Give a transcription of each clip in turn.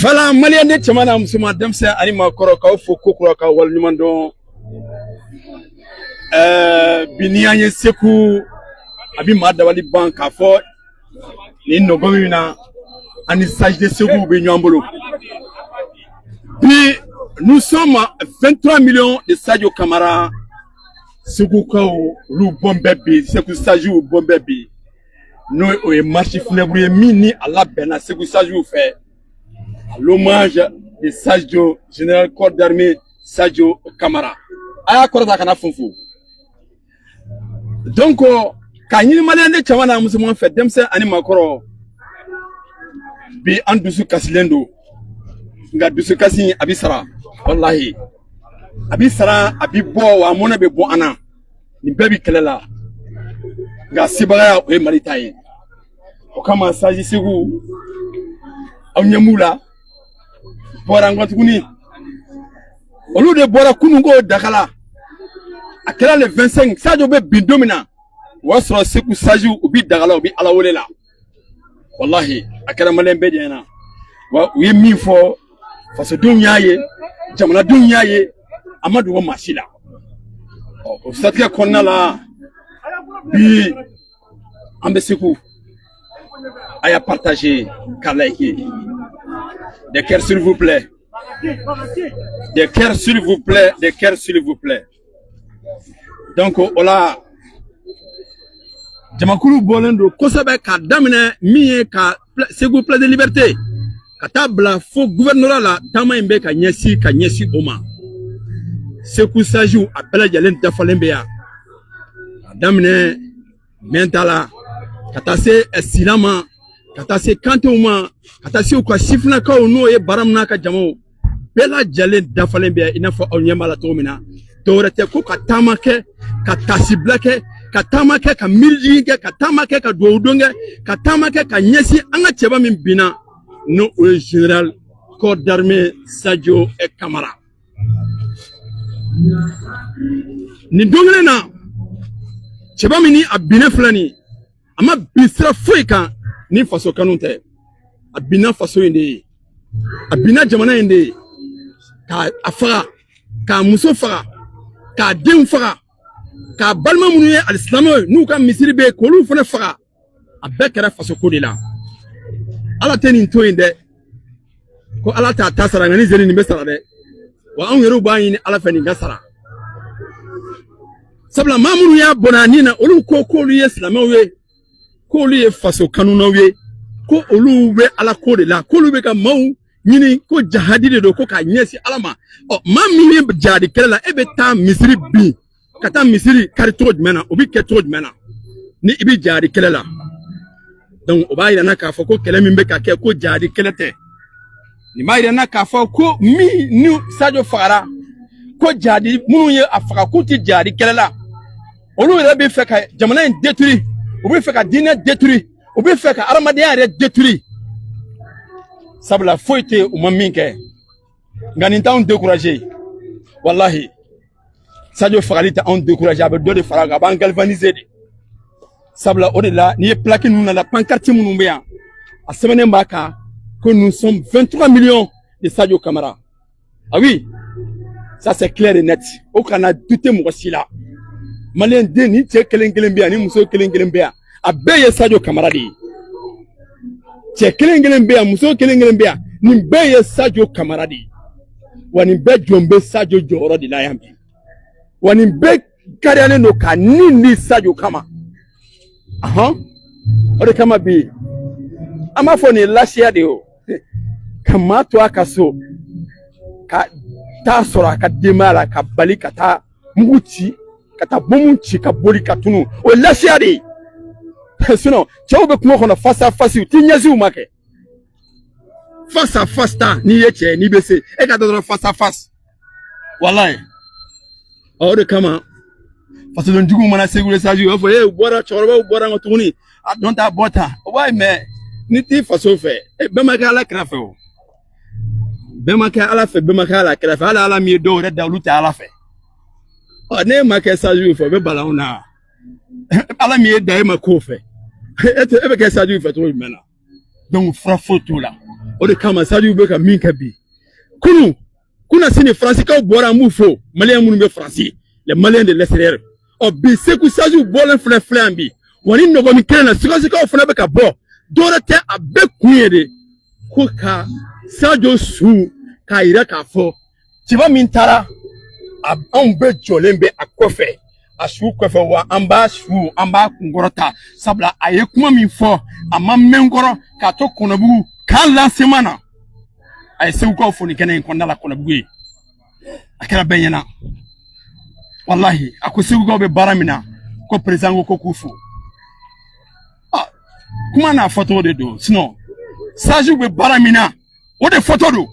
Voilà, maliyɛn den cɛman n'a musoman, denmisɛn ani maakɔrɔ, k'aw fo ko kura, k'aw waleɲuman dɔn. Bi n'i y'an ye Segu, a bɛ maa dabali ban k'a fɔ nin nɔgɔ min na ani Sage de Segu bɛ ɲɔgɔn bolo. Bi, nous sommes 23 millions de Sadio Camara. Segukaw, olu bɔn bɛɛ bi, Segu Sagew bɔn bɛɛ bi, n'o o ye marche funèbre ye min ni a labɛnna Segu Sagew fɛ à l'hommage de Sadio, général corps d'armée Sadio Camara. A y'a kɔrɔta kana funfun. Donc k'a ɲini maliyɛn den cɛman n'a musoman fɛ, denmisɛn ani maakɔrɔ, bi an dusu kasilen don, nka dusukasi a bi sara, walahi a bi sara, a bi bɔ wa a mɔnɛ bɛ bɔ an na. Nin bɛɛ bi kɛlɛ la, nka sebagaya o ye Mali ta ye. O kama Sage Segu, aw ɲɛ b'u la, bɔra n kɔ tuguni. Olu de bɔra kununko Dakala, a kɛra le 25. Sadio bɛ bin don min na, o y'a sɔrɔ Segu Sagew u bi Dakala, u bi Ala wele la. Walahi a kɛra maliyɛn bɛɛ de ɲɛna wa u ye min fɔ, fasodenw y'a ye, jamanadenw y'a ye, a ma dogo maa si la. Ɔ, o siratigɛ kɔnɔna la, bi an bɛ Segu. A y'a partager, ka liker, des cœurs s'il vous plaît, des cœurs s'il vous plaît, des cœurs s'il vous plaît. Donc o la, jamakulu bɔlen don kosɛbɛ k'a daminɛ min ye ka Segu Place de Liberté ka taa bila fo gouvernorat la. Taama in bɛ ka ɲɛsin o ma. Segu Sagew a bɛɛ lajɛlen dafalen bɛ yan, ka daminɛ Mɛnta la ka taa se Sina ma, ka taa se Kantew ma, ka taa se u ka sifinnakaw, n'o ye Baramu n'a ka jamaw bɛɛ lajɛlen dafalen bɛ yan, i n'a fɔ aw ɲɛ b'a la cogo min na. Dɔwɛrɛ tɛ ko ka taama kɛ, ka tasibila kɛ, ka taama kɛ, ka miirijigin kɛ, ka taama kɛ, ka duwawu don kɛ, ka taama kɛ ka ɲɛsin an ka cɛba min binna, n'o o ye général corps d'armée Sadio Camara. Nin don kelen na, cɛba min ni a binnen filɛ nin ye, a ma bin sira foyi kan ni faso kanu tɛ. A binna faso in de ye, a binna jamana in de ye, k'a a faga, k'a muso faga, k'a denw faga, k'a balima minnu ye alisilamɛw ye n'u ka misiri bɛ yen, k'olu fana faga. A bɛɛ kɛra faso ko de la. Ala tɛ nin to yen dɛ, ko Ala t'a ta sara, nka ni zeni nin bɛ sara dɛ. Wa anw yɛrɛw b'a ɲini Ala fɛ nin ka sara, sabula maa minnu y'a bɔnna a nin na, olu ko k'olu ye silamɛw ye, k'olu ye faso kanunaw ye, ko olu bɛ Ala ko de la, k'olu bɛ ka maaw ɲini ko jahadi de don, ko k'a ɲɛsin Ala ma. Ɔ, maa min ye jahadi kɛlɛ la, e bɛ taa misiri bin, ka taa misiri kari cogo jumɛn na? O bɛ kɛ cogo jumɛn na ni i bɛ jahadi kɛlɛ la? Donc o b'a yira n na k'a fɔ ko kɛlɛ min bɛ ka kɛ, ko jahadi kɛlɛ tɛ. Nin b'a yira n na k'a fɔ ko min ni Sadio fagara, ko jahadi minnu ye a faga, k'u tɛ jahadi kɛlɛ la. Olu yɛrɛ bɛ fɛ ka jamana in détruire, u bɛ fɛ ka diinɛ détruire, u bɛ fɛ ka adamadenya yɛrɛ détruire, sabula foyi tɛ u ma min kɛ. Nka nin t'anw décourager, walahi Sadio fagali tɛ anw décourager. A bɛ dɔ de fara a kan, a b'an galvaniser de, sabula o de la n'i ye plaque ninnu nana, pancarte minnu bɛ yan, a sɛbɛnnen b'a kan ko nous sommes 23 millions de Sadio Camara. Ah oui, ça c'est clair et net, o kana douter mɔgɔ si la. Maliyɛn den ni cɛ kelen kelen bɛ yan, ni muso kelen kelen bɛ yan, a bɛɛ ye Sadio Camara de ye. Cɛ kelen kelen bɛ yan, muso kelen kelen bɛ yan, nin bɛɛ ye Sadio Camara de ye. Wa nin bɛɛ jɔn bɛ Sadio jɔyɔrɔ de la yan bi. Wa nin bɛɛ kariyalen don ka nin di Sadio kama. Ahɔn, o de kama bi an b'a fɔ nin ye lasiya de ye. O ka maa to a ka so, ka taa sɔrɔ a ka denbaya la, ka bali ka taa mugu ci, ka taa bɔnmu ci, ka boli ka tunu, o ye lasiya de ye. Sinon cɛw bɛ kungo kɔnɔ face à face, u t'i ɲɛsin u ma kɛ face à face. Ta n'i ye cɛ ye, n'i bɛ se, e ka taa dɔrɔn face à face, walayi. O de kama fasoden juguw mana Segu Sage, u b'a fɔ e u bɔra, cɛkɔrɔbaw bɔra an kɔ tuguni, a dɔn ta bɔ ta. O b'a ye mɛ n'i t'i faso fɛ, e bɛɛ ma kɛ Ala kɛrɛfɛ. O bɛɛ ma kɛ Ala fɛ, bɛɛ ma kɛ Ala kɛrɛfɛ. Hali Ala min ye dɔw yɛrɛ da, olu tɛ Ala fɛ. Ɔ, ne ma kɛ Sage fɛ, o bɛ bala anw na. Ala min ye da, e ma k'o fɛ, e tɛ e bɛ kɛ Sage fɛ cogo jumɛn na? Donc fura foyi t'o la. O de kama sagew bɛ ka min kɛ bi, kunun kunasini Faransikaw bɔra, an b'u fo, Maliyɛn minnu bɛ Faransi, les Maliens de l'extérieur. Ɔ bi Segu sagew bɔlen filɛ filɛ yan bi, wa ni nɔgɔnin kelen na Sikasokaw fana bɛ ka bɔ. Dɔwɛrɛ tɛ, a bɛɛ kun ye de ko ka Sajo su k'a yira k'a fɔ cɛba min taara, a anw bɛɛ jɔlen bɛ a kɔfɛ, a su kɔfɛ, wa an b'a su, an b'a kunkɔrɔta, sabula a ye kuma min fɔ a ma mɛn kɔrɔ k'a to Kɔnɔbugu k'a lancement na. A ye Segukaw fo nin kɛnɛ in kɔnɔna la, Kɔnɔbugu ye, a kɛra bɛɛ ɲɛna. Walahi, a ko Segukaw bɛ baara min na, ko président ko k'u fo. Ah, kuma n'a fɔcogo de don, sinon sagew bɛ baara min na, o de fɔtɔ don.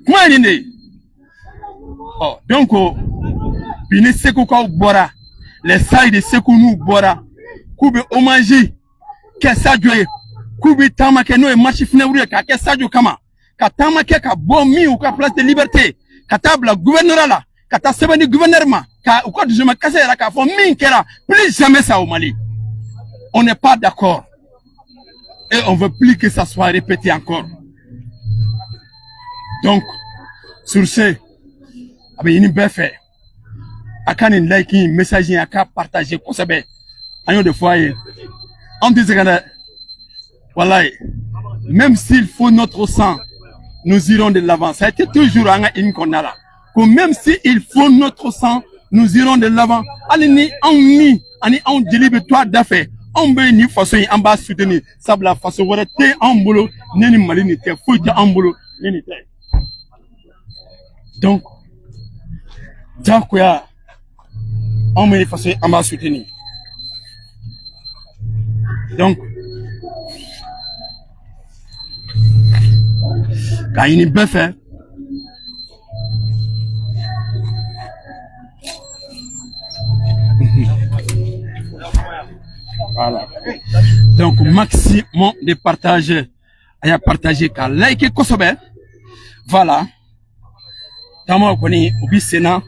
Kuma ye nin de ye. Ɔ donc bi ni Segukaw bɔra, les sages de Segu n'u bɔra k'u bɛ hommage kɛ Sadio ye, k'u bɛ taama kɛ, n'o ye marche funèbre ye k'a kɛ Sadio kama, ka taama kɛ ka bɔ min u ka place de liberté ka taa bila gouvernorat la, ka taa sɛbɛn di gouverneur ma, ka u ka dusuma kasa yɛrɛ k'a fɔ min kɛra, plus jamais ça au Mali, on n'est pas d'accord et on veut plus que ça soit répété encore. Donc sur ce, a bɛ ɲini bɛɛ fɛ a ka nin like in, message in, a ka partager kosɛbɛ. An y'o de fɔ a ye, anw tɛ sɛgɛn dɛ. Walayi, même s'il faut notre sang, nous irons de l'avant. Ça a été toujours an ka hymne kɔnɔna la ko même si il faut notre sang, nous irons de l'avant. Hali ni anw ni ani anw jeli bɛ to a da fɛ, anw bɛ nin faso in, an b'a soutenir, sabula faso wɛrɛ tɛ anw bolo ne ni Mali nin tɛ, foyi tɛ anw bolo ne nin tɛ. Donc diyagoya anw bɛ nin faso in, an b'a soutenir. Donc k'a ɲini bɛɛ fɛ, voilà, donc maximum de partage, a y'a partager k'a liker kosɛbɛ. Voilà, taamaw kɔni u bi sen na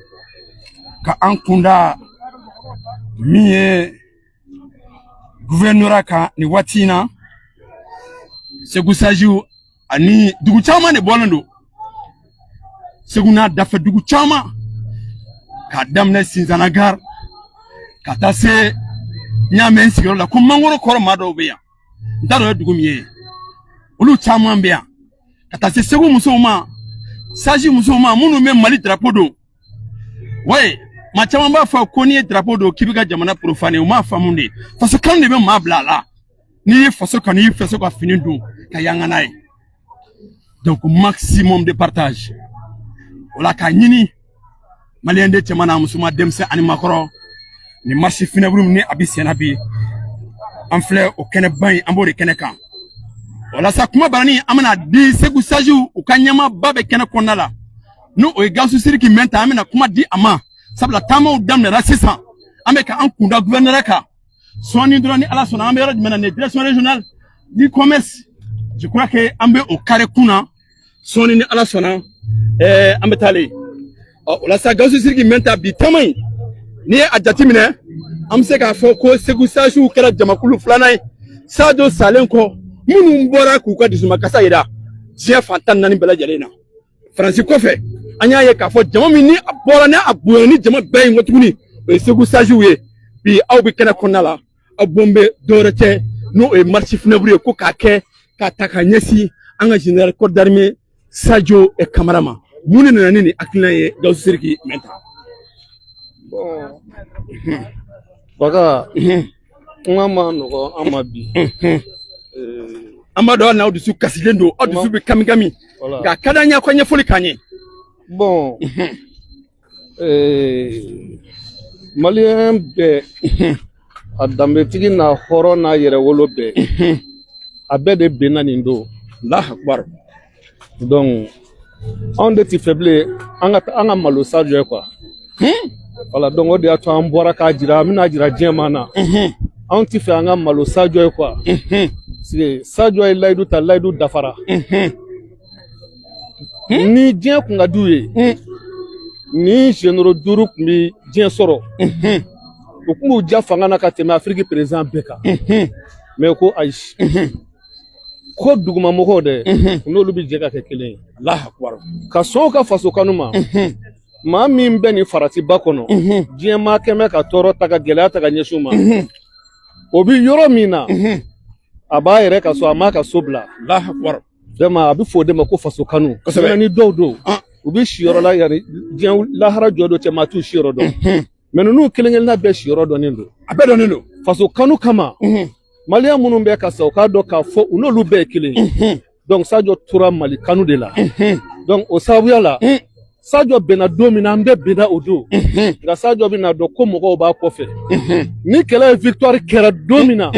ka an kunda min ye gouvernorat kan nin waati in na. Segu sagew ani dugu caman de bɔlen don Segu n'a dafɛ dugu caman, k'a daminɛ Sinzana gare ka taa se n y'a mɛn n sigiyɔrɔ la ko mangoro kɔrɔ maa dɔw bɛ yan, n t'a dɔn o ye dugu min ye, olu caman bɛ yan, ka taa se Segu musow ma, sage musow ma minnu bɛ Mali drapeau don. Ouais, maa caman b'a fɔ ko n'i ye drapeau don k'i bɛ ka jamana profaner, u m'a faamu de. Faso kanu de bɛ maa bila a la. N'i ye faso kanu, i faso ka fini don ka yanga n'a ye. Donc maximum de partage, o la k'a ɲini maliyɛn den cɛman n'a musoman, denmisɛn ani maakɔrɔ, nin marche funèbre min ni a bɛ senna bi, an filɛ o kɛnɛba in, an b'o de kɛnɛ kan. Walasa kuma barani an bɛna di Segu sagew u ka ɲɛmaaba bɛ kɛnɛ kɔnɔna la, n'o o ye Gawusu Sidiki Mɛnta, an bɛna kuma di a ma, sabula taamaw daminɛra sisan, an bɛ ka an kunda gouverneur kan sɔɔni dɔrɔn ni Ala sɔnna. An bɛ yɔrɔ jumɛn na nin ye? Direction régionale du commerce, je crois que an bɛ o carré kun na sɔɔni ni Ala sɔnna, an bɛ taalen. Ɔ o la sa, Gawusu Sidiki Mɛnta, bi taama in, n'i ye a jateminɛ, an bɛ se k'a fɔ ko Segu sagew kɛra jamakulu filanan ye Sadio salen kɔ minnu bɔra k'u ka dusumakasa yira diɲɛ fan 14 bɛɛ lajɛlen na. Faransi kɔfɛ, an y'a ye k'a fɔ jama min ni a bɔra, ni a bonyana ni jama bɛɛ ye kɔ tuguni, o ye Segu sagew ye. Bi aw bɛ kɛnɛ kɔnɔna la, aw bɔn bɛ dɔwɛrɛ tɛ, n'o ye marche funèbre ye ko k'a kɛ k'a ta ka ɲɛsin an ka général corps d'armée Sadio Kamara ma. Mun de nana ni nin hakilina ye, Gawusu Sidiki Mɛnta? Bon, Baga, kuma ma nɔgɔ an ma bi. An b'a dɔn hali n'aw dusu kasilen don, aw dusu bɛ kami kami, nka a ka d'an ye aw ka ɲɛfɔli k'an ye. Bon, maliyɛn bɛɛ, a danbetigi n'a hɔrɔn n'a yɛrɛwolo bɛɛ, a bɛɛ de benna nin don. Allahu akbar. Donc anw de ti fɛ bilen an ka malo Sadio ye quoi. Voilà, donc o de y'a to an bɔra k'a jira, an bɛna jira diɲɛ maa na. Anw ti fɛ an ka malo Sadio ye quoi. Parce que Sadio ye layidu ta, layidu dafara. Ni diɲɛ kun ka d'u ye, ni généraux duuru kun bi diɲɛ sɔrɔ, u kun b'u ja fanga na ka tɛmɛ Afiriki président bɛɛ kan. Mais ko ayi. Ko dugumamɔgɔw dɛ, n'olu bɛ jɛ ka kɛ kelen ye. Alahu akubar. Ka sɔn u ka faso kanu ma. Maa min bɛ nin faratiba kɔnɔ, diɲɛ maa kɛmɛ ka tɔɔrɔ ta ka gɛlɛya ta ka ɲɛsin u ma, o bɛ yɔrɔ min na, a b'a yɛrɛ ka so, a m'a ka so bila. Alahu akubar. Vraiment, a bɛ fɔ o de ma ko faso kanu. Ni dɔw don, u bɛ siyɔrɔ la yanni diɲɛ lahara jɔ dɔ cɛ, maa t'u siyɔrɔ dɔn. Mais ninnu kelen kelenna bɛɛ siyɔrɔ dɔnnen don. A bɛɛ dɔnnen don. Faso kanu kama, maliyɛn minnu bɛ ka sa, u k'a dɔn k'a fɔ u n'olu bɛɛ ye kelen ye. Donc Sadio tora Mali kanu de la. Donc o sababuya la, Sadio bɛnna don min na, an bɛɛ bɛnna o don. Nka Sadio bɛna dɔn ko mɔgɔw b'a kɔfɛ. Ni kɛlɛ ye victoire kɛra don min na,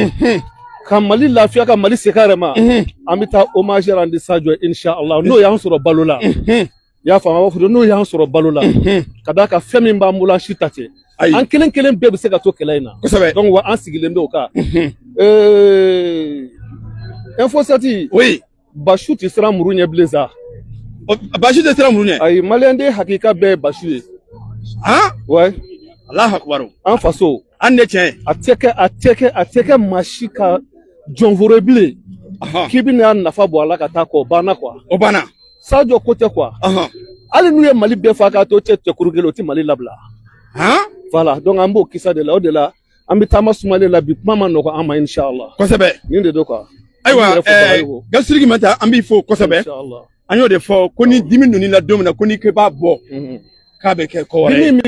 ka Mali lafiya, ka Mali segin a yɛrɛ ma, an bɛ taa hommage rendre Sadio, inshallah, n'o y'an sɔrɔ balo la. I y'a faamu, a b'a fɔ n'o y'an sɔrɔ balo la, ka d'a kan fɛn min b'an bolo, an si ta tɛ. An kelen kelen bɛɛ bɛ se ka to kɛlɛ in na. Donc wa an sigilen bɛ o kan. Info 7. Oui. Basu tɛ siran muru ɲɛ bilen sa. Basu tɛ siran muru ɲɛ. Ayi, maliyɛnden hakika bɛɛ ye basu ye. Han. Ouais. Alahu akubar. An faso. An de tiɲɛ ye. A tɛ kɛ, a tɛ kɛ, a tɛ kɛ maa si ka jɔnforo ye bilen. K'i bɛna nafa bɔ a la ka taa kɔ, o banna quoi. O banna. Sadio ko tɛ quoi. Hali n'u ye Mali bɛɛ fa k'a to cɛ cɛkuru kelen, o tɛ Mali labila. Voilà, donc an b'o kisa de la, o de la an bɛ taama sumalen la bi, kuma ma nɔgɔn an ma, inshallah. Kosɛbɛ. Nin de don quoi. Ayiwa, Gaoussou Sidiki Mata, an b'i fo kosɛbɛ. An y'o de fɔ ko ni dimi donn'i la don min na, ko n'i ko i b'a bɔ, k'a bɛ kɛ ko wɛrɛ ye. Dimi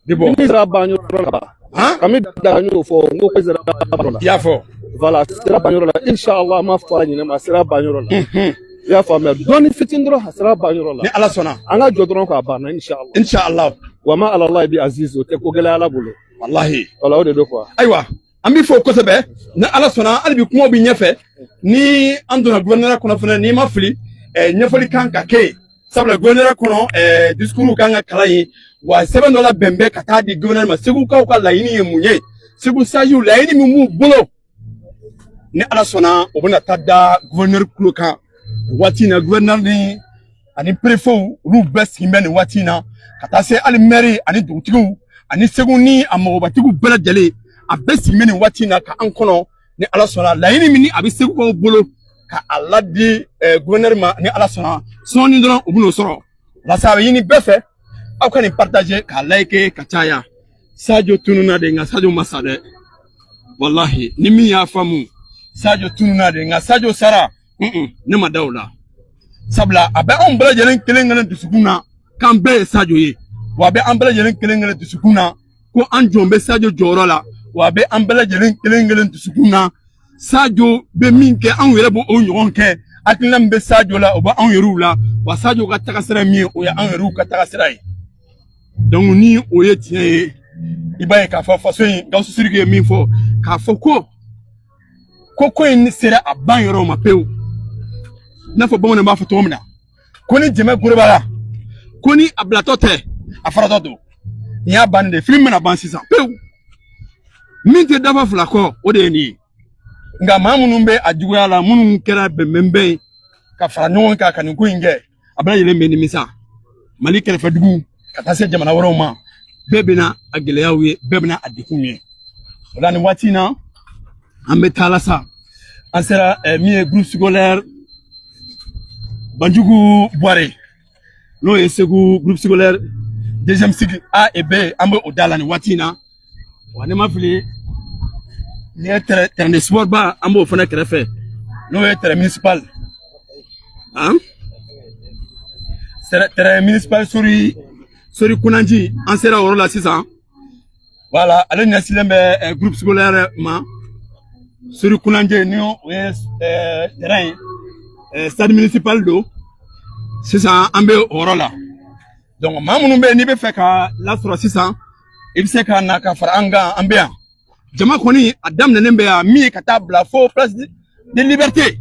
min bɔ, dimi sera ban yɔrɔ la. Kami da, an y'o fɔ n ko ko sera ban yɔrɔ la. I y'a fɔ. Voilà, sera ban yɔrɔ la, inshallah, an m'a fɔ a ɲinɛ ma, a sera ban yɔrɔ la. I y'a faamuya, dɔɔni fitinin dɔrɔn, a sera ban yɔrɔ la. Ni Ala sɔnna. An ka jɔ dɔrɔn k'a banna, inshallah. Inshallah. Wa ma ala bi aziz, o tɛ ko gɛlɛya Ala bolo. Walahi. Voilà, o de don quoi. Ayiwa, an b'i fo kosɛbɛ. Ni Ala sɔnna, hali bi kumaw bɛ ɲɛfɛ. Ni an donna gouvernorat kɔnɔ fana, n'i ma fili, ɲɛfɔli kan ka kɛ yen, sabula gouvernorat kɔnɔ, discours kan ka kalan yen, wa sɛbɛn dɔ labɛn bɛ ka taa di gouverneur ma. Segukaw ka laɲini ye mun ye? Segu sajiw laɲini min b'u bolo, ni Ala sɔnna, o bɛna taa da gouverneur tulo kan waati in na. Gouverneur ni ani préfet, olu bɛɛ sigilen bɛ nin waati in na, ka taa se hali maire ani dugutigiw ani Segu ni a mɔgɔbatigiw bɛɛ lajɛlen, a bɛɛ sigilen bɛ nin waati in na ka an kɔnɔ. Ni Ala sɔnna, laɲini min ni a bɛ Segukaw bolo ka a ladi gouverneur ma, ni Ala sɔnna, sɔɔni dɔrɔn u bɛn'o sɔrɔ. Walasa a bɛ ɲini bɛɛ fɛ, aw ka nin partager k'a liker ka caya. Sadio tununa de, nka Sadio ma sa dɛ. Walahi, ni min y'a faamu, Sadio tununa de, nka Sadio sara, ne ma da o la, sabula a bɛ anw bɛɛ lajɛlen kelen kelen dusukun na k'an bɛɛ ye Sadio ye, wa a bɛ an bɛɛ lajɛlen kelen kelen dusukun na ko an jɔn bɛ Sadio jɔyɔrɔ la, wa a bɛ an bɛɛ lajɛlen kelen kelen dusukun na Sadio bɛ min kɛ, anw yɛrɛ b'o ɲɔgɔn kɛ. Hakilina min bɛ Sadio la, o bɛ anw yɛrɛw la, wa Sadio ka tagasira min ye, o ye anw yɛrɛw ka tagasira ye. Donc ni o ye tiɲɛ ye, i b'a ye k'a fɔ faso in, Gaoussou Sidiki ye min fɔ, k'a fɔ ko in sera a ban yɔrɔ ma pewu, i n'a fɔ bamananw b'a fɔ cogo min na ko ni jɛmɛ gorobara la, ko ni a bilatɔ tɛ, a faratɔ don. Nin y'a bannen de, film bɛna ban sisan pewu. Min tɛ dafa fila kɔ, o de ye nin ye. Nka maa minnu bɛ a juguya la, minnu kɛra bɛnbɛnbɛn ye ka fara ɲɔgɔn kan ka nin ko in kɛ, a bɛɛ lajɛlen bɛ nimisa. Mali kɛrɛfɛ dugu ka taa se jamana wɛrɛw ma, bɛɛ bɛna a gɛlɛyaw ye, bɛɛ bɛna a degunw ye. O la nin waati in na, an bɛ taa la sa. An sera min ye groupe scolaire Banjugu Buware, n'o ye Segu groupe scolaire deuxième cycle A et B, an bɛ o da la nin waati in na. Wa ne ma fili, nin ye terrain de sport ba, an b'o fana kɛrɛfɛ, n'o ye terrain municipal, han, terrain municipal Sori Kunanji, an sera o yɔrɔ la sisan. Voilà, ale ɲɛsilen bɛ groupe scolaire ma Sori Kunanji, ni o ye terrain ye, stade municipal don. Sisan an bɛ o yɔrɔ la. Donc maa minnu bɛ yen, n'i bɛ fɛ ka lasɔrɔ sisan, i bɛ se ka na ka fara an kan, an bɛ yan. Jama kɔni a daminɛnen bɛ yan min ye, ka taa bila fo place de liberté,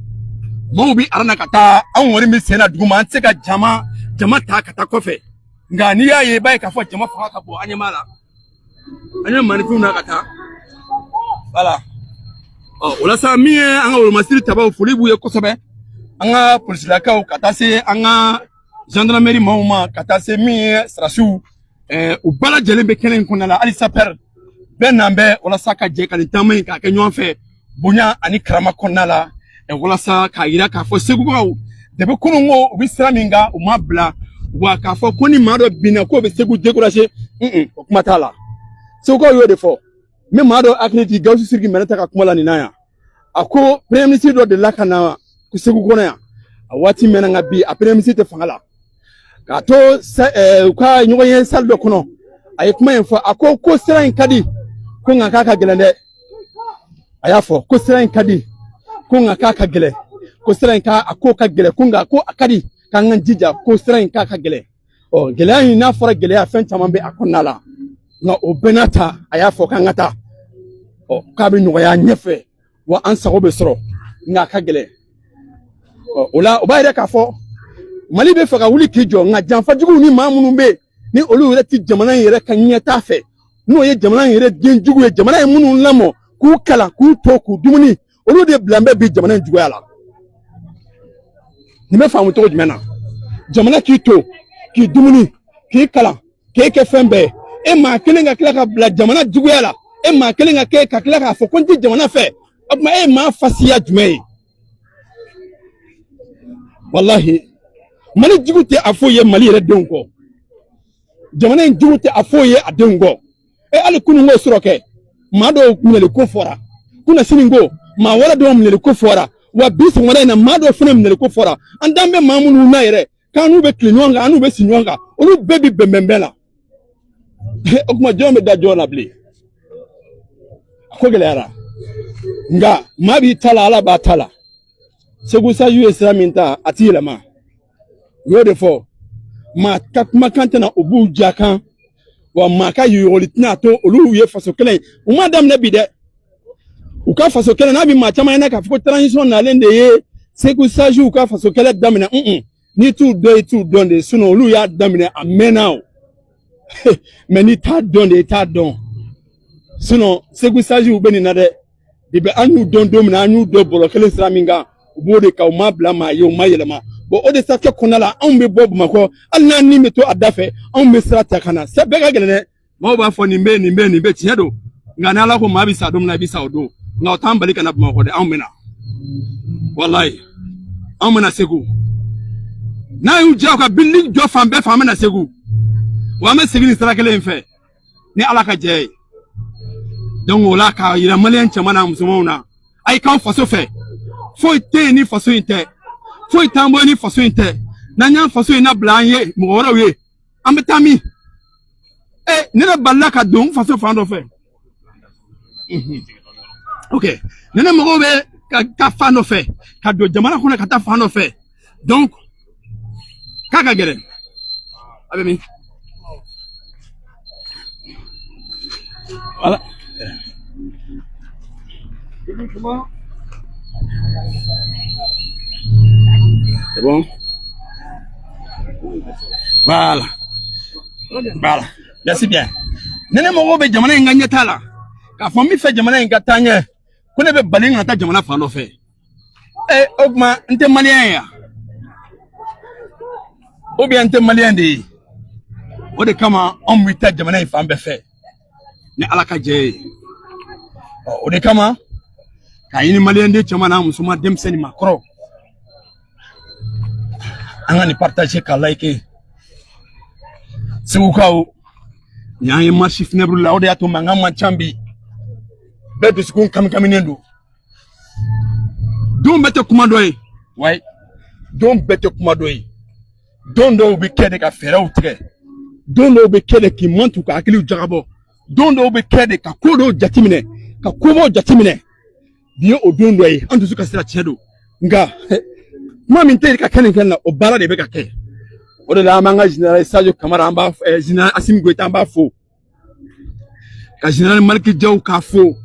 maaw bɛ aran na ka taa. Anw kɔni bɛ sen na duguma, an tɛ se ka jama ta ka taa kɔfɛ, nka n'i y'a ye, i b'a ye k'a fɔ jama fanga ka bon. An ɲɛ b'a la, an ye maninfinw na ka taa. Voilà, ɔ o la sa, min ye an ka wolomasiri tabaw, foli b'u ye kosɛbɛ, an ka polisilakaw, ka taa se an ka gendarmerie maaw ma, ka taa se min ye sarasiw, u bɛɛ lajɛlen bɛ kɛnɛ in kɔnɔna la. Hali sapeur bɛɛ n'an bɛ walasa ka jɛ ka nin taama in k'a kɛ ɲɔgɔn fɛ bonya ani karama kɔnɔna la. Walasa k'a yira k'a fɔ segukaw depuis kunun ko u bɛ sira min kan, u ma bila wa k'a fɔ ko ni maa dɔ binna k'o bɛ Segu décourager, o kuma t'a la. Segukaw y'o de fɔ. N bɛ maa dɔ hakili jigin Gawusu Sidiki Mɛnɛta ka kuma la nin na yan. A ko premier ministre dɔ delila ka na Segu kɔnɔ yan, a waati mɛnna, nka bi a premier ministre tɛ fanga la. K'a to u ka ɲɔgɔn ye salle dɔ kɔnɔ, a ye kuma in fɔ. A ko ko sira in ka di ko, nka k'a ka gɛlɛn dɛ. A y'a fɔ ko sira in ka di ko, nka k'a ka gɛlɛn, ko sira in k'a ko ka gɛlɛn ko, nka ko a ka di, k'an ka jija, ko sira in k'a ka gɛlɛn. Ɔ, gɛlɛya in, n'a fɔra gɛlɛya, fɛn caman bɛ a kɔnɔna la, nka o bɛɛ n'a ta, a y'a fɔ k'an ka taa, ɔ, k'a bɛ nɔgɔya ɲɛfɛ wa an sago bɛ sɔrɔ, nka a ka gɛlɛn. Ɔ, o la, o b'a yira k'a fɔ Mali bɛ fɛ ka wuli k'i jɔ, nka janfajuguw ni maa minnu bɛ yen ni olu yɛrɛ ti jamana in yɛrɛ ka ɲɛtaa fɛ, n'o ye jamana in yɛrɛ den jugu ye, jamana ye minnu lamɔ, k'u kalan, k'u to, k'u dumuni, olu de bilan bɛ bi jamana in juguya la. Nin bɛ faamu cogo jumɛn na? Jamana k'i to, k'i dumuni, k'i kalan, k'e kɛ fɛn bɛɛ ye, e maa kelen ka tila ka bila jamana juguya la, e maa kelen ka kɛ ka tila k'a fɔ ko n tɛ jamana fɛ, o tuma e ye maa fasiya jumɛn ye? Walahi, Mali jugu tɛ a foyi ye Mali yɛrɛ denw kɔ, jamana in jugu tɛ a foyi ye a denw kɔ. E, hali kunun ko sɔrɔ kɛ, maa dɔw minɛli ko fɔra, kunasini ko maa wɛrɛ dɔw minɛli ko fɔra, wa bi sɔgɔmada in na, maa dɔw fana minɛli ko fɔra. An dan bɛ maa minnu na yɛrɛ, k'an n'u bɛ tile ɲɔgɔn kan, an n'u bɛ si ɲɔgɔn kan, olu bɛɛ bi bɛn bɛn la. O tuma jɔn bɛ da jɔn na bilen? A ko gɛlɛyara, nka maa b'i ta la, Ala b'a ta la. Segu Saju ye sira min ta, a ti yɛlɛma. U y'o de fɔ, maa ka kumakan tɛna u b'u ja kan, wa maa ka yoyoli tɛna to olu ye faso kɛlɛ ye. U ma daminɛ bi dɛ, u ka faso kɛlɛ n'a bɛ maa caman ɲɛna k'a fɔ ko transition nalen de ye Segu Sajuw ka faso kɛlɛ daminɛ. N'i t'u dɔn, i t'u dɔn de, sinon olu y'a daminɛ a mɛnna o. Mais n'i t'a dɔn de, i t'a dɔn, sinon Segu Sajuw bɛ nin na dɛ. Depuis an y'u dɔn don min na, an y'u dɔn bɔlɔ kelen sira min kan, u b'o de kan, u ma bila maa ye, u ma yɛlɛma. Bon, o de siratigɛ kɔnɔna la, anw bɛ bɔ Bamakɔ, hali n'an ni bɛ to a da fɛ, anw bɛ sira ta ka na. Sɛ bɛɛ ka gɛlɛn dɛ. Maaw b'a fɔ nin bɛ yen, nin bɛ yen, nin bɛ, tiɲɛ don, nka ni Ala ko maa bɛ sa don min na, i bɛ sa o don, nka o t'an bali ka na Bamakɔ dɛ. Anw bɛ na, walayi, anw bɛ na Segu. N'a y'u diya, u ka building jɔ fan bɛɛ fɛ, an bɛ na Segu, wa an bɛ segin nin sira kelen in fɛ ni Ala ka jɛ ye. Donc o la, k'a yira maliyɛn cɛman n'a musomanw na, a ye k'aw faso fɛ. Foyi tɛ yen ni faso in tɛ, foyi t'an bolo ni faso in tɛ. N'an y'an faso in labila an ye mɔgɔ wɛrɛw ye, an bɛ taa min? Ɛ, ne de balila ka don n faso fan dɔ fɛ. Ok, ne ne mɔgɔw bɛ ka taa fan dɔ fɛ, ka don jamana kɔnɔ ka taa fan dɔ fɛ, donc k'a ka gɛlɛn. A bɛ min? Voilà. C'est bon? Voilà. Voilà. Merci bien. Ne ne mɔgɔw bɛ jamana in ka ɲɛtaa la, k'a fɔ n bɛ fɛ jamana in ka taa ɲɛ, ko ne bɛ bali ka taa jamana fan dɔ fɛ. Ɛ, o tuma n tɛ maliyɛn ye yan, ou bien n tɛ maliyɛn de ye? O de kama anw bɛ taa jamana in fan bɛɛ fɛ ni Ala ka jɛ ye. Ɔ, o de kama k'a ɲini maliyɛn den cɛman n'a musoman, denmisɛnnin, maakɔrɔ, an ka nin partager, ka liker. Segukaw, nin y'an ye marche funèbre la, o de y'a to mankan man ca bi, bɛɛ dusukun kamikaminen don. Don bɛɛ tɛ kuma dɔ ye, wayi, don bɛɛ tɛ kuma dɔ ye. Don dɔw bɛ kɛ de ka fɛɛrɛw tigɛ, don dɔw bɛ kɛ de k'i mantu ka hakiliw jagabɔ, don dɔw bɛ kɛ de ka ko dɔw jateminɛ, ka kobaw jateminɛ. Bi ye o don dɔ ye, an dusu kasira, tiɲɛ don, nka kuma min tɛ ka kɛ nin kɛ na, o baara de bɛ ka kɛ. O de la an b'an ka général Sadio Kamara, an b'a général Assimi Goïta, an b'a fo, ka général Maliki Diaw k'a fo,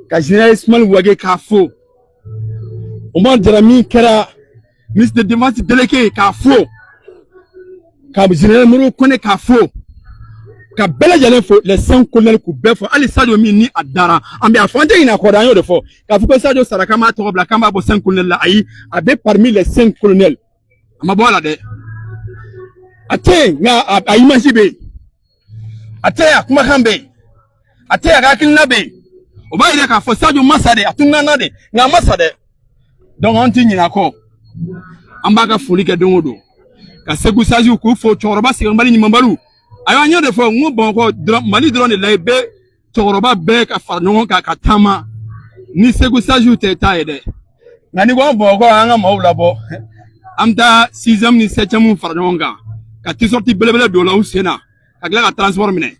ka général Ismaël Wagué k'a fo, Oumar Jara min kɛra ministre de défense délégué k'a fo, ka général Modibo Kone k'a fo, ka bɛɛ lajɛlen fo, les cinq colonels k'u bɛɛ fo. Hali Sadio min ni a dara, an bɛ a fɔ, an tɛ ɲinɛ a kɔ dɛ. An y'o de fɔ k'a fɔ ko Sadio sara, k'an b'a tɔgɔ bila, k'an b'a bɔ cinq colonels la. Ayi, a bɛ parmi les cinq colonels, a ma bɔ a la dɛ. A tɛ yen, nka a image bɛ yen. A tɛ yen, a kumakan bɛ yen. A tɛ yen, a ka hakilina bɛ yen. O b'a yira k'a fɔ Sadio ma sa dɛ, a tununna de, nka a ma sa dɛ. Donc an ti ɲinɛ a kɔ, an b'a ka foli kɛ don o don, ka Segu sagew k'u fo, cɛkɔrɔba sɛgɛnbali ɲumanbaliw. Ayiwa, an y'o de fɔ n ko Bamakɔ dɔrɔn, Mali dɔrɔn de la, i bɛ cɛkɔrɔba bɛɛ ka fara ɲɔgɔn kan ka taama ni Segu sagew tɛ taa ye dɛ. Nka ni ko an Bamakɔ, an ka maaw labɔ, an bɛ taa sixième ni septième fara ɲɔgɔn kan ka t-shirt belebele don o la u sen na, ka tila ka transport minɛ.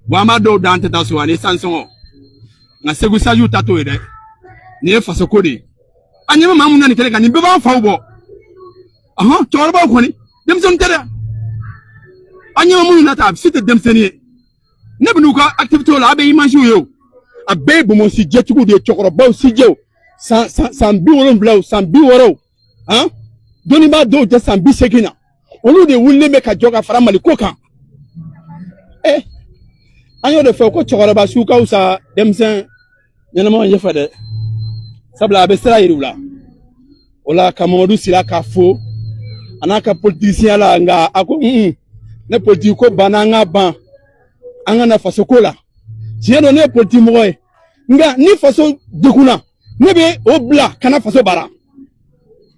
Bon, an b'a dɔw da, an tɛ taa so ani sansɔngɔ. Nka Segu sagew ta t'o ye dɛ. Nin ye fasoko de ye. An ɲɛ bɛ maa mun na nin kɛnɛ kan, nin bɛɛ b'an faw bɔ. Ɔhɔn, cɛkɔrɔbaw kɔni, denmisɛnnin tɛ dɛ. An ɲɛ bɛ minnu na tan, a si tɛ denmisɛnnin ye. Ne bɛ n'u ka activité la, a bɛ image ye o. A bɛɛ ye bonbon sijɛtigiw de ye, cɛkɔrɔbaw sijɛw, san 70, san 60, han, dɔnnibaa dɔw tɛ san 80 na. Olu de wulilen bɛ ka jɔ ka fara Mali ko kan. Ɛ, an y'o de fɔ ko cɛkɔrɔba su ka fisa denmisɛn ɲɛnamaw ɲɛfɛ dɛ, sabula a bɛ sira yir'u la. O la, ka Mamadu Sila k'a fo a n'a ka politiciya la. Nka a ko ne politiki ko banna, an ka ban, an ka na faso ko la. Tiɲɛ don, ne ye politiki mɔgɔ ye, nka ni faso degunna, ne bɛ o bila ka na faso baara.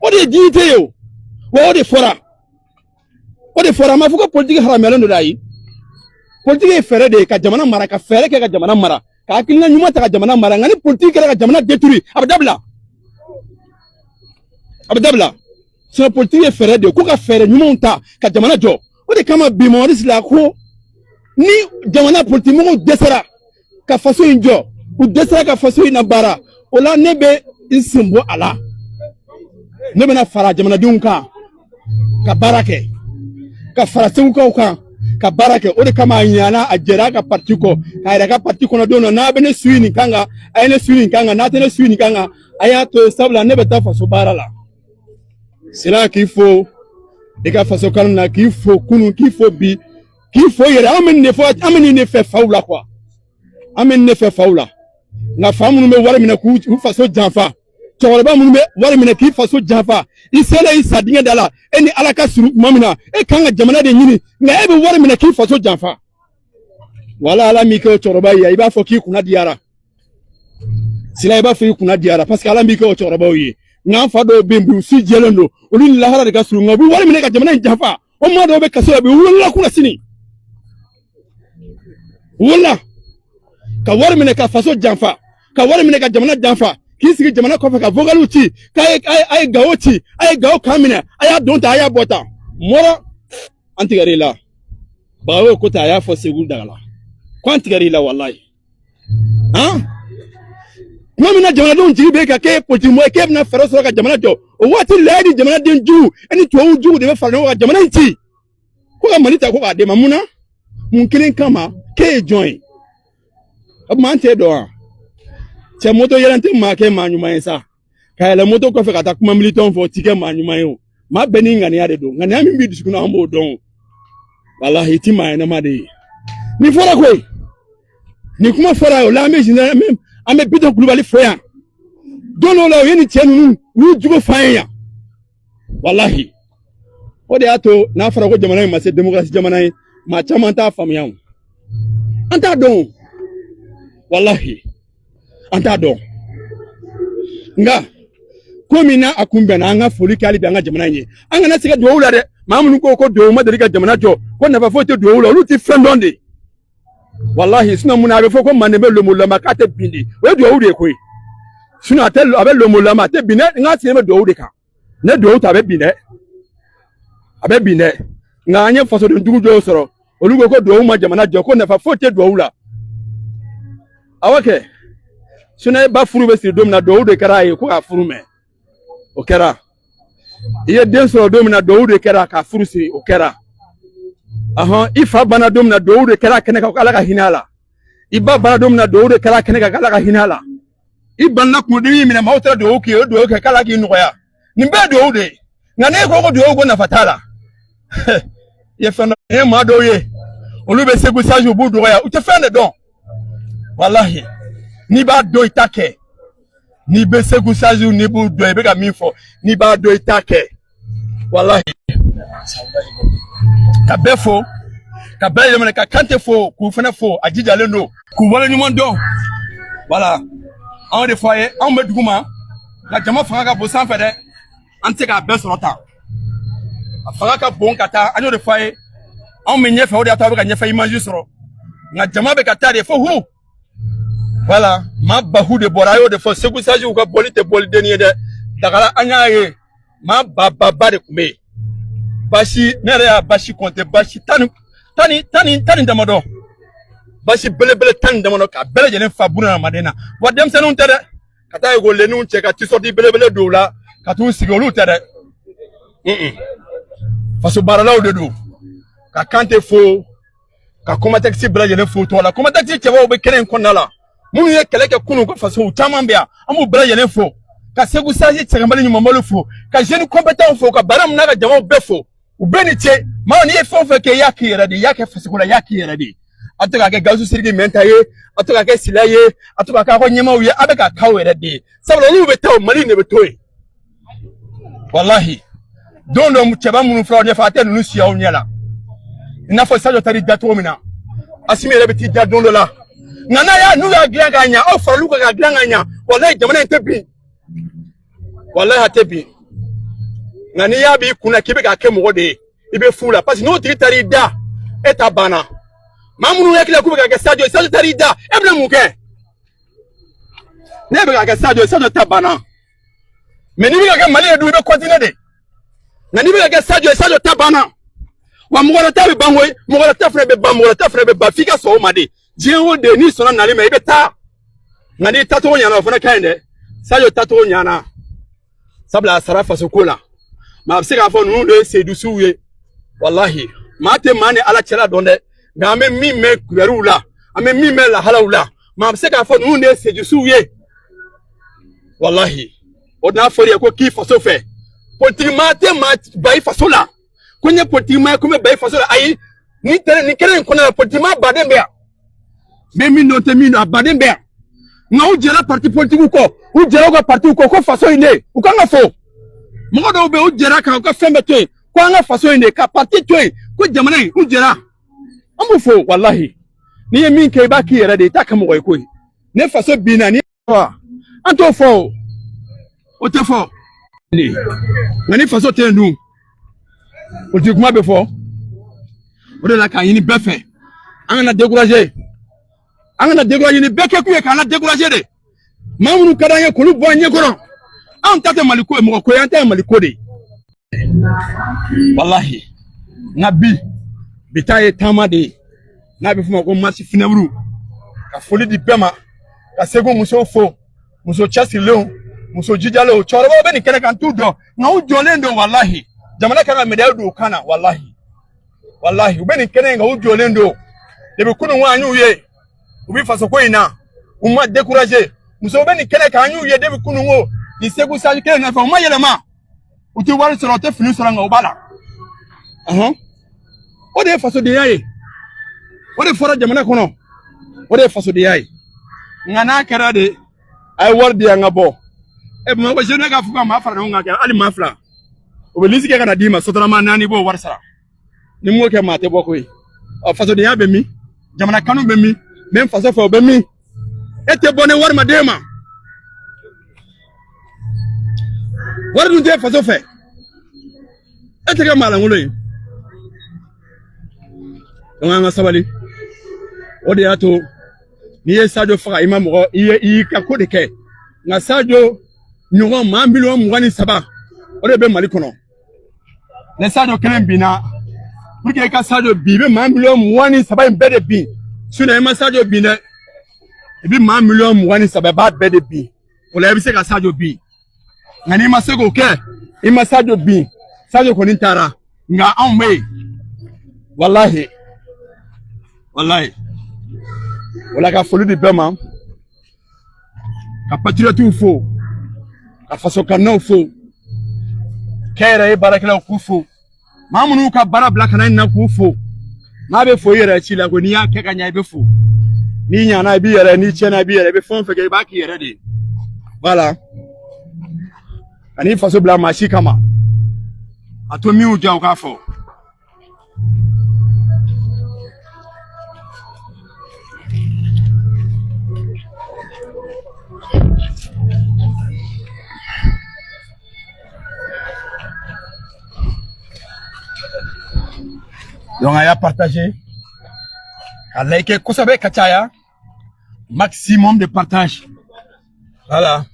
O de ye dignité ye. O wa, o de fɔra, o de fɔra. A ma fɔ ko politiki haramuyalen don dɛ, ayi. Politiki ye fɛɛrɛ de ye ka jamana mara, ka fɛɛrɛ kɛ ka jamana mara, ka hakilina ɲuman ta ka jamana mara. Nka ni politiki kɛra ka jamana détruire, a bɛ dabila, a bɛ dabila. Sinon politiki ye fɛɛrɛ de ye ko ka fɛɛrɛ ɲumanw ta ka jamana jɔ. O de kama bi, Mamadu Sila ko ni jamana politiki mɔgɔw dɛsɛra ka faso in jɔ, u dɛsɛra ka faso in labaara, o la ne bɛ n sen bɔ a la, ne bɛna fara jamanadenw kan ka baara kɛ, ka fara Segukaw kan ka baara kɛ. O de kama a ɲana, a jɛra a ka parti kɔ, k'a yɛrɛ ka parti kɔnɔdenw na. N'a bɛ ne suit nin kan kan, a ye ne suit nin kan kan. N'a tɛ ne suit nin kan kan, a y'a to yen, sabula ne bɛ taa faso baara la. Sira k'i fo i ka faso kanu na, k'i fo kunun, k'i fo bi, k'i fo yɛrɛ. An bɛ nin de fɔ, an bɛ nin de fɛ faw la quoi, an bɛ nin de fɛ faw la. Nka fa minnu bɛ wari minɛ k'u faso janfa, cɛkɔrɔba minnu bɛ wari minɛ k'i faso janfa, i selen i sa dingɛ da la, e ni Ala ka surun tuma min na, e kan ka jamana de ɲini, nka e bɛ wari minɛ k'i faso janfa. Wala Ala m'i kɛ o cɛkɔrɔba ye, i b'a fɔ k'i kunna diyara. Sila, i b'a fɔ i kunna diyara, parce que Ala m'i kɛ o cɛkɔrɔbaw ye. Nka an fa dɔw bɛ yen bi, u si jɛlen don, olu ni lahara de ka surun, nka u bɛ wari minɛ ka jamana in janfa. O maa dɔw bɛ kaso la bi, u wolola kunna sini, u wolola ka wari minɛ ka faso janfa, ka wari minɛ ka jamana janfa, k'i sigi jamana kɔfɛ ka vocaliw ci k'a ye a ye Gawo ci, a ye Gawo kan minɛ, a y'a don tan, a y'a bɔ tan. Mɔrɔ, an tigɛr'i la. Bagayogo ko ten, a y'a fɔ Segu daga la ko an tigɛr'i la. Walayi, han, tuma min na jamanadenw jigi bɛ ka k'e politique mɔgɔ ye, k'e bɛna fɛɛrɛ sɔrɔ ka jamana jɔ, o waati la e ni jamanaden jugu, e ni tubabu jugu de bɛ fara ɲɔgɔn kan jamana in ci, ko ka Mali ta ko k'a d'e ma. Mun na? Mun kelen kama? K'e ye jɔn ye? O tuma an t'e dɔn wa? Cɛ, moto yɛlɛn tɛ maa kɛ maa ɲuman ye sa. Ka yɛlɛ moto kɔfɛ ka taa kuma militɔn fɔ, o ti kɛ maa ɲuman ye. O maa bɛɛ n'i ŋaniya de don. Ŋaniya min b'i dusukun na, an b'o dɔn. O walahi, i ti maa ɲɛnama de ye. Nin fɔra koyi, nin kuma fɔra. O la, an bɛ général, an bɛ Bitɔn Kulubali fo yan. Don dɔw la, u ye nin cɛ ninnu, u y'u jugu f'an ye yan. Walahi, o de y'a to n'a fɔra ko jamana in ma se démocratie jamana ye, maa caman t'a faamuya. O an t'a dɔn o, walahi, an t'a dɔn. Nka ko min n'a a kun bɛnna, an ka foli kɛ hali bi an ka jamana in ye. An kana sɛgɛ duwawu la dɛ. Maa minnu ko ko duwawu ma deli ka jamana jɔ, ko nafa foyi tɛ duwawu la, olu tɛ fɛn dɔn de, walahi. Sinon mun na a bɛ fɔ ko manden bɛ lomolama k'a tɛ bin de? O ye duwawu de ye koyi. Sinon a tɛ, a bɛ lomolama, a tɛ bin dɛ. N ka sen bɛ duwawu de kan. Ne duwawu ta, a bɛ bin dɛ, a bɛ bin dɛ. Nka an ye fasoden jugu dɔw sɔrɔ, olu ko ko duwawu ma jamana jɔ, ko nafa foyi tɛ duwawu la. Awɔ kɛ, sinon e ba furu bɛ siri don min na, duwawu de kɛra a ye ko k'a furu mɛn, o kɛra. I ye den sɔrɔ don min na, duwawu de kɛra k'a furu siri, o kɛra. Ahɔn, i fa banna don min na, duwawu de kɛra kɛnɛ kan ko Ala ka hinɛ a la. I ba banna don min na, duwawu de kɛra kɛnɛ kan k'Ala ka hinɛ a la. I banna, kunkolodimi minɛ, maaw taara duwawu k'i ye, o duwawu kɛ k'Ala k'i nɔgɔya. Nin bɛɛ ye duwawu de ye. Nka n'e ko ko duwawu ko nafa t'a la, i ye fɛn dɔ ye. Maa dɔw ye, olu bɛ Segu sage, u b'u dɔgɔya, u tɛ fɛn de dɔn. Walahi, n'i b'a dɔn, i t'a kɛ. N'i bɛ Segu sage, n'i b'u dɔn, i bɛ ka min fɔ, n'i b'a dɔn, i t'a kɛ. Walahi, ka bɛɛ fo, ka bɛɛ yɛlɛmana, ka Kante fo, k'u fana fo, a jijalen don, k'u waleɲuman dɔn. Wala anw de fɔ a ye, anw bɛ dugu ma. Nka jama fanga ka bon sanfɛ dɛ, an tɛ se k'a bɛɛ sɔrɔ tan. A fanga ka bon ka taa, an y'o de fɔ a ye. Anw bɛ ɲɛfɛ, o de y'a to a bɛ ka ɲɛfɛ image sɔrɔ. Nka jama bɛ ka taa de fo hu. Voilà, maa bahu de bɔra, a y'o de fɔ. Segu sajiw ka bɔli tɛ bɔli denni ye dɛ. Dagala an y'a ye, maa ba ba ba de tun bɛ yen. Basi, ne yɛrɛ y'a basi kɔnte, basi tan ni damadɔ, basi belebele 10 ni damadɔ k'a bɛɛ lajɛlen fa bunadamaden na. Wa denmisɛnninw tɛ dɛ, ka taa ekɔlidenninw cɛ ka tisɔti belebele don u la ka t'u sigi, olu tɛ dɛ. Faso baaralaw de don. Ka Kante fo, ka Kɔmatɛkisi bɛɛ lajɛlen fo tɔgɔ la. Kɔmatɛkisi cɛbaw bɛ kɛnɛ in kɔnɔna la, minnu ye kɛlɛ kɛ kunun ko faso caman bɛ yan, an b'u bɛɛ lajɛlen fo. Ka Segu Saji sɛgɛnbali ɲumanbali fo, ka jeune compétent fo, ka Baramu n'a ka jamaw bɛɛ fo. U bɛɛ ni ce. Maa, n'i ye fɛn o fɛn kɛ, i y'a k'i yɛrɛ de ye, i y'a kɛ fasoko la, i y'a k'i yɛrɛ de ye. A tɛ k'a kɛ Gawusu Sidiki Mɛnta ye, a tɛ k'a kɛ Sila ye, a tɛ k'a kɛ aw ka ɲɛmaaw ye, a bɛ k'a k'aw yɛrɛ de ye. Sabula olu bɛ taa o, Mali in de bɛ to yen. Walahi, don dɔ cɛba minnu filɛ aw ɲɛfɛ, a tɛ ninnu si aw ɲɛ la. I n'a fɔ Sadio taar'i da cogo min na, Asimi yɛrɛ bɛ t'i da don dɔ la. Nka n'a y'a n'u y'a dilan k'a ɲɛ, aw faral'u kan k'a dilan k'a ɲɛ, walahi jamana in tɛ bin, walahi a tɛ bin. Nka n'i y'a b'i kunna k'i bɛ k'a kɛ mɔgɔ de ye, i bɛ fu la, parce que n'o tigi taar'i da, e ta banna. Maa minnu hakili la k'u bɛ k'a kɛ Sadio ye, Sadio taar'i da, e bɛna mun kɛ? Ne bɛ k'a kɛ Sadio ye, Sadio ta banna. Mais n'i bɛ ka kɛ Mali ye dun, i bɛ continuer de. Nka n'i bɛ ka kɛ Sadio ye, Sadio ta banna. Wa mɔgɔ wɛrɛ ta bɛ ban koyi, mɔgɔ wɛrɛ ta fana bɛ ban, mɔgɔ wɛrɛ ta fana bɛ ban, f'i ka sɔn o ma de. Diɲɛ o de, n'i sɔnna nali ma, i bɛ taa. Nka n'i tacogo ɲana, o fana ka ɲi dɛ. Sadio tacogo ɲana, sabula a sara faso ko la. Maa bɛ se k'a fɔ ninnu de ye seyidusiw ye. Walahi, maa tɛ maa ni Ala cɛla dɔn dɛ, nka an bɛ min mɛn kibaruw la, an bɛ min mɛn lahalaw la, maa bɛ se k'a fɔ ninnu de ye seyidusiw ye. Walahi, o n'a fɔra ye ko k'i faso fɛ, politiki maa tɛ maa ba i faso la. Ko n ye politiki maa ye, ko n bɛ ba i faso la, ayi. Ni tɛnɛ nin kɛnɛ in kɔnɔna la, politiki maa baden bɛ yan. N bɛ min dɔn, tɛ min dɔn, a baden bɛ yan. Nka u jɛra parti politikiw kɔ, u jɛra u ka partiw kɔ, ko faso in de, u kan ka fo. Mɔgɔ dɔw bɛ yen, u jɛra k'u ka fɛn bɛɛ to yen, ko an ka faso in de, ka parti to yen, ko jamana in, u jɛra. An b'u fo, walahi. N'i ye min kɛ, i b'a k'i yɛrɛ de ye, i t'a kɛ mɔgɔ ye koyi. Ne faso binna ni wa, an t'o fɔ o, o tɛ fɔ. Nka ni faso tɛ yen dun, politique kuma bɛ fɔ. O de la k'a ɲini bɛɛ fɛ, an kana décourager, an kana décourager. Ni bɛɛ kɛ kun ye k'an la décourager de. Maa minnu ka d'an ye k'olu bɔ an ɲɛkɔrɔ, anw ta tɛ Mali ko ye, mɔgɔ ko ye, an ta ye Mali ko de ye. Walahi, nka bi bi ta ye taama de ye, n'a bɛ f'o ma ko marche funèbre. Ka foli di bɛɛ ma, ka Segu musow fo, muso cɛsirilenw, muso jijalenw, cɛkɔrɔbaw bɛ nin kɛnɛ kan, t'u dɔn, nka u jɔlen don. Walahi, jamana kan ka médaille don u kan na. Walahi, walahi, u bɛ nin kɛnɛ in kan, u jɔlen don depuis kunun. An y'u ye, u bɛ faso ko in na, u ma décourager. Musow bɛ nin kɛnɛ kan, an y'u ye depuis kunun ko nin Segu Saji kelen nɔfɛ, u ma yɛlɛma. U tɛ wari sɔrɔ, u tɛ fini sɔrɔ, nka u b'a la. O de ye fasodenya ye, o de fɔra jamana kɔnɔ, o de ye fasodenya ye. Nka n'a kɛra de, a ye wari di yan ka bɔ ɛ Bamakɔ jeune k'a fɔ ka maa fara ɲɔgɔn kan kɛ hali maa 2, o bɛ lisi kɛ ka na d'i ma, sotarama 4, i b'o wari sara. Ni m'o kɛ, maa tɛ bɔ koyi. Ɔ, fasodenya bɛ min? Jamana kanu bɛ min? N bɛ n faso fɛ, o bɛ min? E tɛ bɔ ni wari ma d'e ma, wari dun tɛ faso fɛ, e tɛ kɛ maa lankolon ye. Donc an ka sabali. O de y'a to n'i ye Sadio faga, i ma mɔgɔ, i ye i y'i ka ko de kɛ. Nka Sadio ɲɔgɔn maa miliyɔn 23, o de bɛ Mali kɔnɔ. Ni Sadio kelen binna, pour que i ka Sadio bin, i bɛ maa miliyɔn 23 in bɛɛ de bin. Sinon i ma Sadio bin dɛ, i bɛ maa miliyɔn 23, i b'a bɛɛ de bin. O la i bɛ se ka Sadio bin. Nka n'i ma se k'o kɛ, i ma Sadio bin. Sadio kɔni taara, nka anw bɛ yen. Walahi, walahi. O la ka foli di bɛɛ ma, ka patriotes fo, ka fasokannaw fo, kɛnyɛrɛye baarakɛlaw k'u fo, maa minnu ka baara bila ka na na k'u fo. N'a bɛ fo i yɛrɛ ci la ko n'i y'a kɛ ka ɲɛ, i bɛ fo. N'i ɲana, i b'i yɛrɛ, n'i tiɲɛna, i b'i yɛrɛ. I bɛ fɛn o fɛn kɛ, i b'a k'i yɛrɛ de ye. Voilà, kan'i faso bila maa si kama. A to min y'u diya, u k'a fɔ. Donc a y'a partager, ka liker kosɛbɛ ka caya, maximum de partage. Voilà,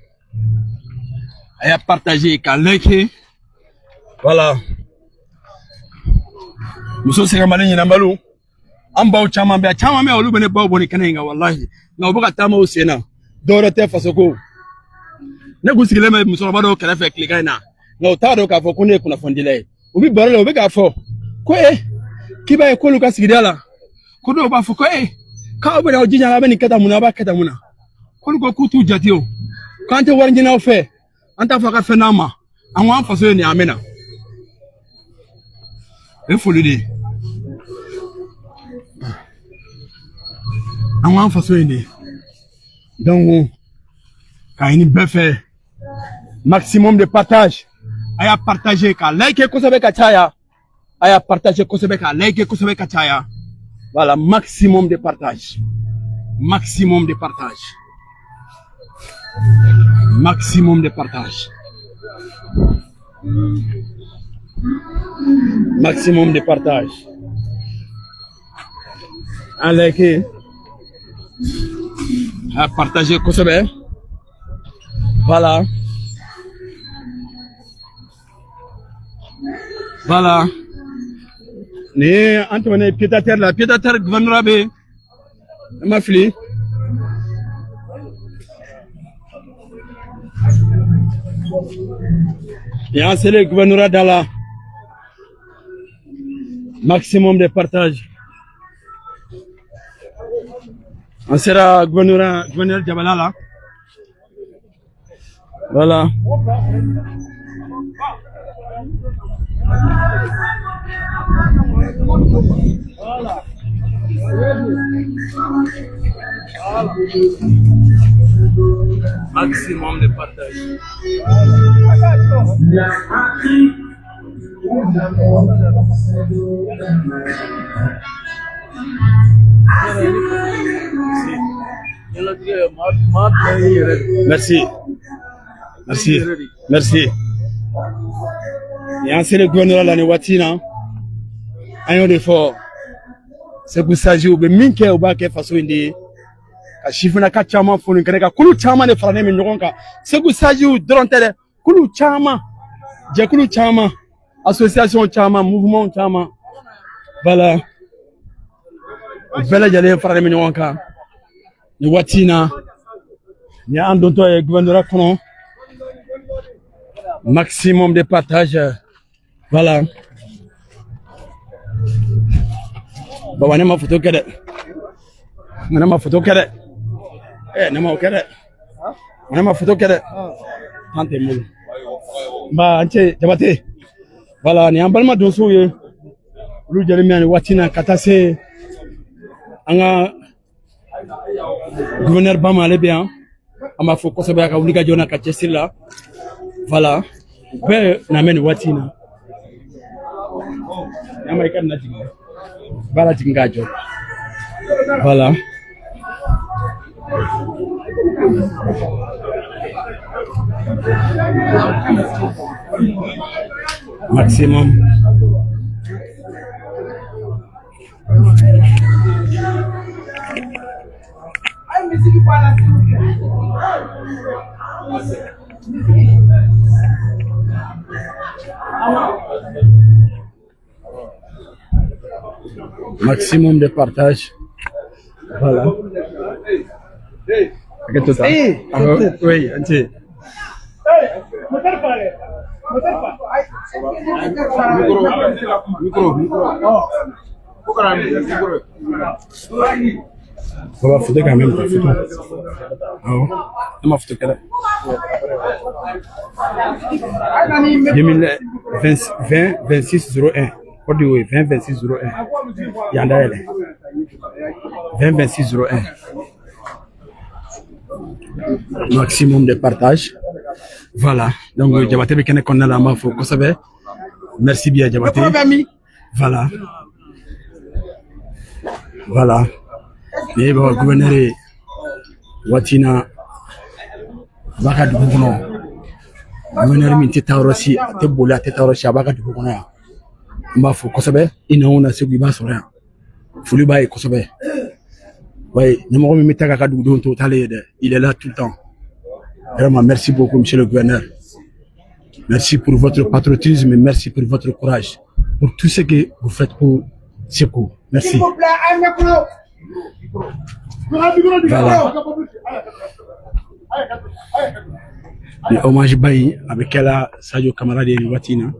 a y'a partager, ka liker. Voilà, muso sɛgɛnbali ɲinanbaliw, an baw caman bɛ yan, caman bɛ yan, olu bɛ ne baw bɔ nin kɛnɛ in kan walahi, nka u bɛ ka taama u sen na, dɔwɛrɛ tɛ, faso ko. Ne kun sigilen bɛ musokɔrɔba dɔw kɛrɛfɛ tilegan in na, nka u t'a dɔn k'a fɔ ko ne ye kunnafonidila ye. U bɛ baro la, u bɛ k'a fɔ ko e k'i b'a ye k'olu ka sigida la, ko dɔw b'a fɔ ko e k'aw bɛ aw jija, aw bɛ nin kɛ tan mun na, aw b'a kɛ tan mun na. K'olu ko k'u t'u jate o, k'an tɛ wari ɲini aw fɛ, an t'a fɔ a ka fɛn d'an ma, an ko an faso ye nin ye, an bɛ na. O ye foli de ye, an ko an faso ye nin ye. Donc k'a ɲini bɛɛ fɛ, maximum de partage, a y'a partager, k'a liker kosɛbɛ ka caya, a y'a partager kosɛbɛ, k'a liker kosɛbɛ ka caya. Voilà, maximum de partage, maximum de partage, maximum de partage, maximum de partage. A liker, a partager kosɛbɛ. Voilà, voilà, nin ye an tɛmɛnen pied à terre la, pied à terre gouvernorat bɛ yen, an ma fili. Nin y'an selen gouvernorat da la, maximum de partage. An sera gouvernorat, gouverneur jabala la. Voilà. Maximum de partage. Merci. Merci. Merci. Nin y'an selen gouvernorat la nin waati in na, an y'o de fɔ, Segu Sajiw u bɛ min kɛ, u b'a kɛ faso in de ye, ka sifinnaka caman fo nin kɛnɛ kan, kulu caman de faralen bɛ ɲɔgɔn kan. Segu Sajiw dɔrɔn tɛ dɛ, kulu caman, jɛkulu caman, association caman, mouvement caman, voilà, u bɛɛ lajɛlen faralen bɛ ɲɔgɔn kan nin waati in na. Nin y'an dontɔ ye gouvernorat kɔnɔ, maximum de partage. Voilà, baba, ne ma photo kɛ dɛ, ne ma photo kɛ dɛ, ɛ ne ma o kɛ dɛ, ne ma photo kɛ dɛ, tan tɛ n bolo. Nba, an ce Jabate. Voilà, nin y'an balima donsow ye, olu jɛlen bɛ yan nin waati in na ka taa se an ka gouverneur ba ma, ale bɛ yan, an b'a fɔ kosɛbɛ a ka wulikajɔ n'a ka cɛsiri la. Voilà, u bɛɛ na bɛ nin waati in na. N'a ma i ka na jigin, i b'a lajigin k'a jɔ. Voilà. Maximum. Maximum de partage. Voilà. Oui, entier. Micro, micro. Baba, photo quand même, photo. Awɔ, ne ma photo kɛ dɛ. 2020 26 01, o de y'o ye, 20 26 01, yan dayɛlɛ, 20 26 01. Maximum de partage. Voilà, donc Jabate bɛ kɛnɛ kɔnɔna la, an b'a fɔ kosɛbɛ. Merci bien Jabate. Voilà, voilà, nin ye baba gouverneur ye waati in na, a b'a ka dugu kɔnɔ. Gouverneur min tɛ taa yɔrɔ si, a tɛ boli, a tɛ taa yɔrɔ si, a b'a ka dugu kɔnɔ yan. N b'a fo kosɛbɛ. I na o na Segu, i b'a sɔrɔ yan. Foli b'a ye kosɛbɛ. Ouais, ɲɛmɔgɔ min bɛ taa k'a ka dugudenw to, o t'ale ye dɛ. Il est là tout le temps. Vraiment, merci beaucoup, monsieur le gouverneur. Merci pour votre patriotisme et merci pour votre courage, pour tout ce que vous faites pour Ségou. Merci. Voilà. Ni hommage ba in a bɛ kɛla Sadio Kamara de ye nin waati in na.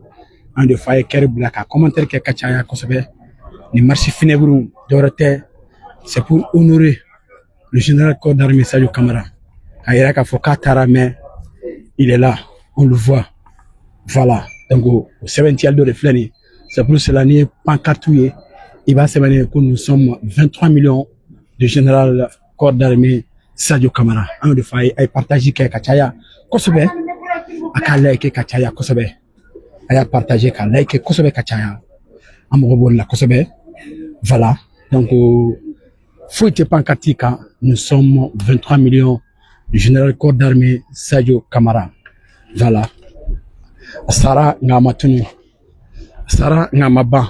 An de fa ye cœur bila ka commentaire kɛ ka caya kosɛbɛ. Nin marche funèbre, dɔwɛrɛ tɛ, c'est pour honorer le général corps d'armée Sadio Kamara. K'a yira k'a fɔ k'a taara, mais il est là, on le voit. Voilà. Donc o sɛbɛntiyali dɔ de filɛ nin ye. C'est pour cela, n'i ye pancarte ye, i b'a sɛbɛn ko nous sommes 23 millions de général corps d'armée Sadio Kamara. An y'o de fɔ a ye, a ye partage kɛ ka caya kosɛbɛ, a k'a like ka caya kosɛbɛ, a y'a partager ka like kosɛbɛ ka caya. An mago b'o de la kosɛbɛ. Voilà. Donc foyi tɛ pancarte kan, nous sommes 23 millions du général corps d'armée Sadio Kamara. Voilà. A sara nka a ma tunu, a sara nka a ma ban,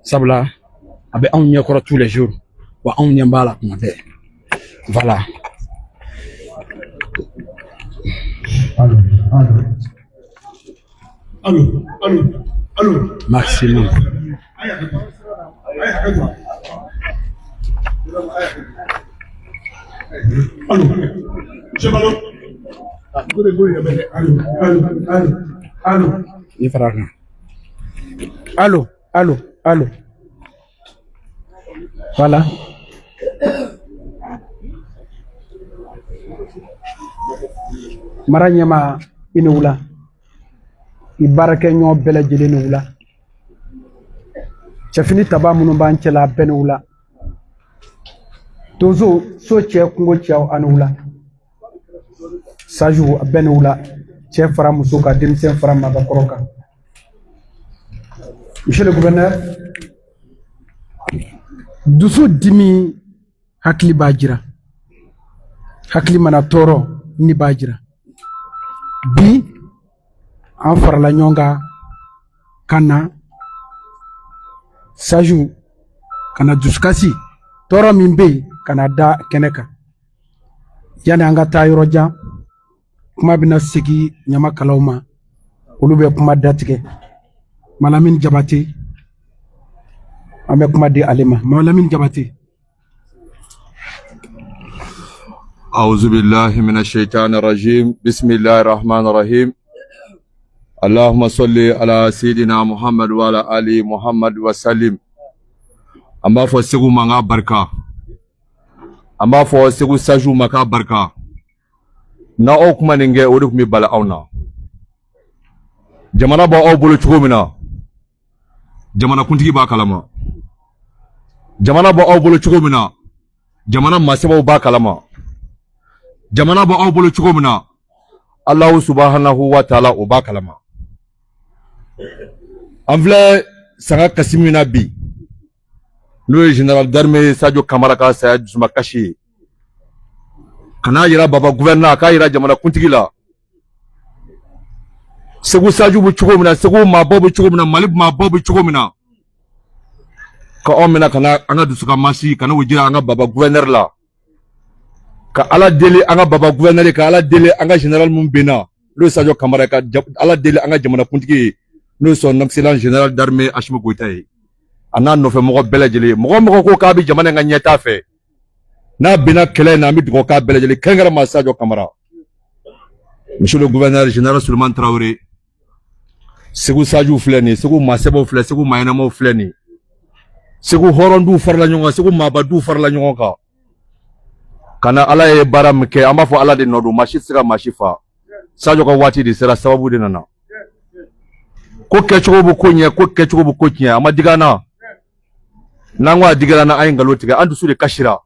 sabula a bɛ anw ɲɛkɔrɔ tous les jours, wa anw ɲɛ b'a la kuma bɛɛ. Voilà. Allô, allô. Allô, allô, allô. Maximum. Allô. Monsieur Malo. Allô, allô, allô, allô. Ni fara kan. Allô, allô, allô. Voilà. Mara ɲɛmaa, i ni wula. I baarakɛɲɔgɔn bɛɛ lajɛlen ni wula. Cɛfini taba minnu b'an cɛla, a bɛɛ ni wula. Donso, so cɛ, kungo cɛw, a ni wula. Saju, a bɛɛ ni wula. Cɛ fara muso kan, denmisɛn fara maabakɔrɔ kan. Monsieur le gouverneur, dusu dimi hakili b'a jira. Hakili mana tɔɔrɔ, ni b'a jira. Bi an farala ɲɔgɔn kan ka na saju ka na dusukasi tɔɔrɔ min bɛ yen ka na da kɛnɛ kan. Yani an ka taa yɔrɔ jan, kuma bɛna segin ɲamakalaw ma, olu bɛ kuma datigɛ. Malamine Jabate, an bɛ kuma di ale ma. Malamine Jabate. أعوذ بالله من الشيطان الرجيم. بسم الله الرحمن الرحيم. اللهم صل على سيدنا محمد وعلى آل محمد وسلم. An b'a fɔ Segu ma k'a barika, an b'a fɔ Segu saju ma k'a barika. N'aw kuma nin kɛ, o de tun bɛ bala anw na. Jamana b'aw bolo cogo min na, jamanakuntigi b'a kalama. Jamana b'aw bolo cogo min na, jamana masɛbɛw b'a kalama. Jamana b'aw bolo cogo min na, Alahu subahanahu wa taala o b'a kalama. An filɛ sanga kasi min na bi, n'o ye général d'armée Sadio Kamara ka saya dusumakasi ye, ka n'a yira baba gouverneur, k'a yira jamana kuntigi la, Segu saju bɛ cogo min na, Segu maabaw bɛ cogo min na, Mali maabaw bɛ cogo min na, ka anw minɛ ka na an ka dusukamasi ka n'o jira an ka baba gouverneur la, ka Ala deli an ka baba gouverneur, ka Ala deli an ka général mun benna, n'o ye Sadio Kamara ye, ka Ala deli an ka jamana kuntigi ye, n'o ye son excellence général d'armée Assimi Goïta ye, a n'a nɔfɛ mɔgɔ bɛɛ lajɛlen. Mɔgɔ mɔgɔ ko k'a bɛ jamana in ka ɲɛtaa fɛ, n'a binna kɛlɛ in na, an bɛ dugawu k'a bɛɛ lajɛlen, kɛrɛnkɛrɛnma Sadio Kamara. Monsieur le gouverneur général Souleymane Traoré, Segu sajuw filɛ nin ye, Segu maasɛbɛw filɛ, Segu maaɲɛnamaw filɛ nin ye, Segu hɔrɔnduw farala ɲɔgɔn kan, Segu maabaduw farala ɲɔgɔn kan ka na. Ala ye baara min kɛ, an b'a fɔ Ala de nɔ don, maa si tɛ se ka maa si fa. Sadio ka waati de sera, sababu de nana. Ko kɛcogo bɛ ko ɲɛ, ko kɛcogo bɛ ko tiɲɛ. A ma digi an na, n'an ko a digira an na, an ye nkalon tigɛ, an dusu de kasira.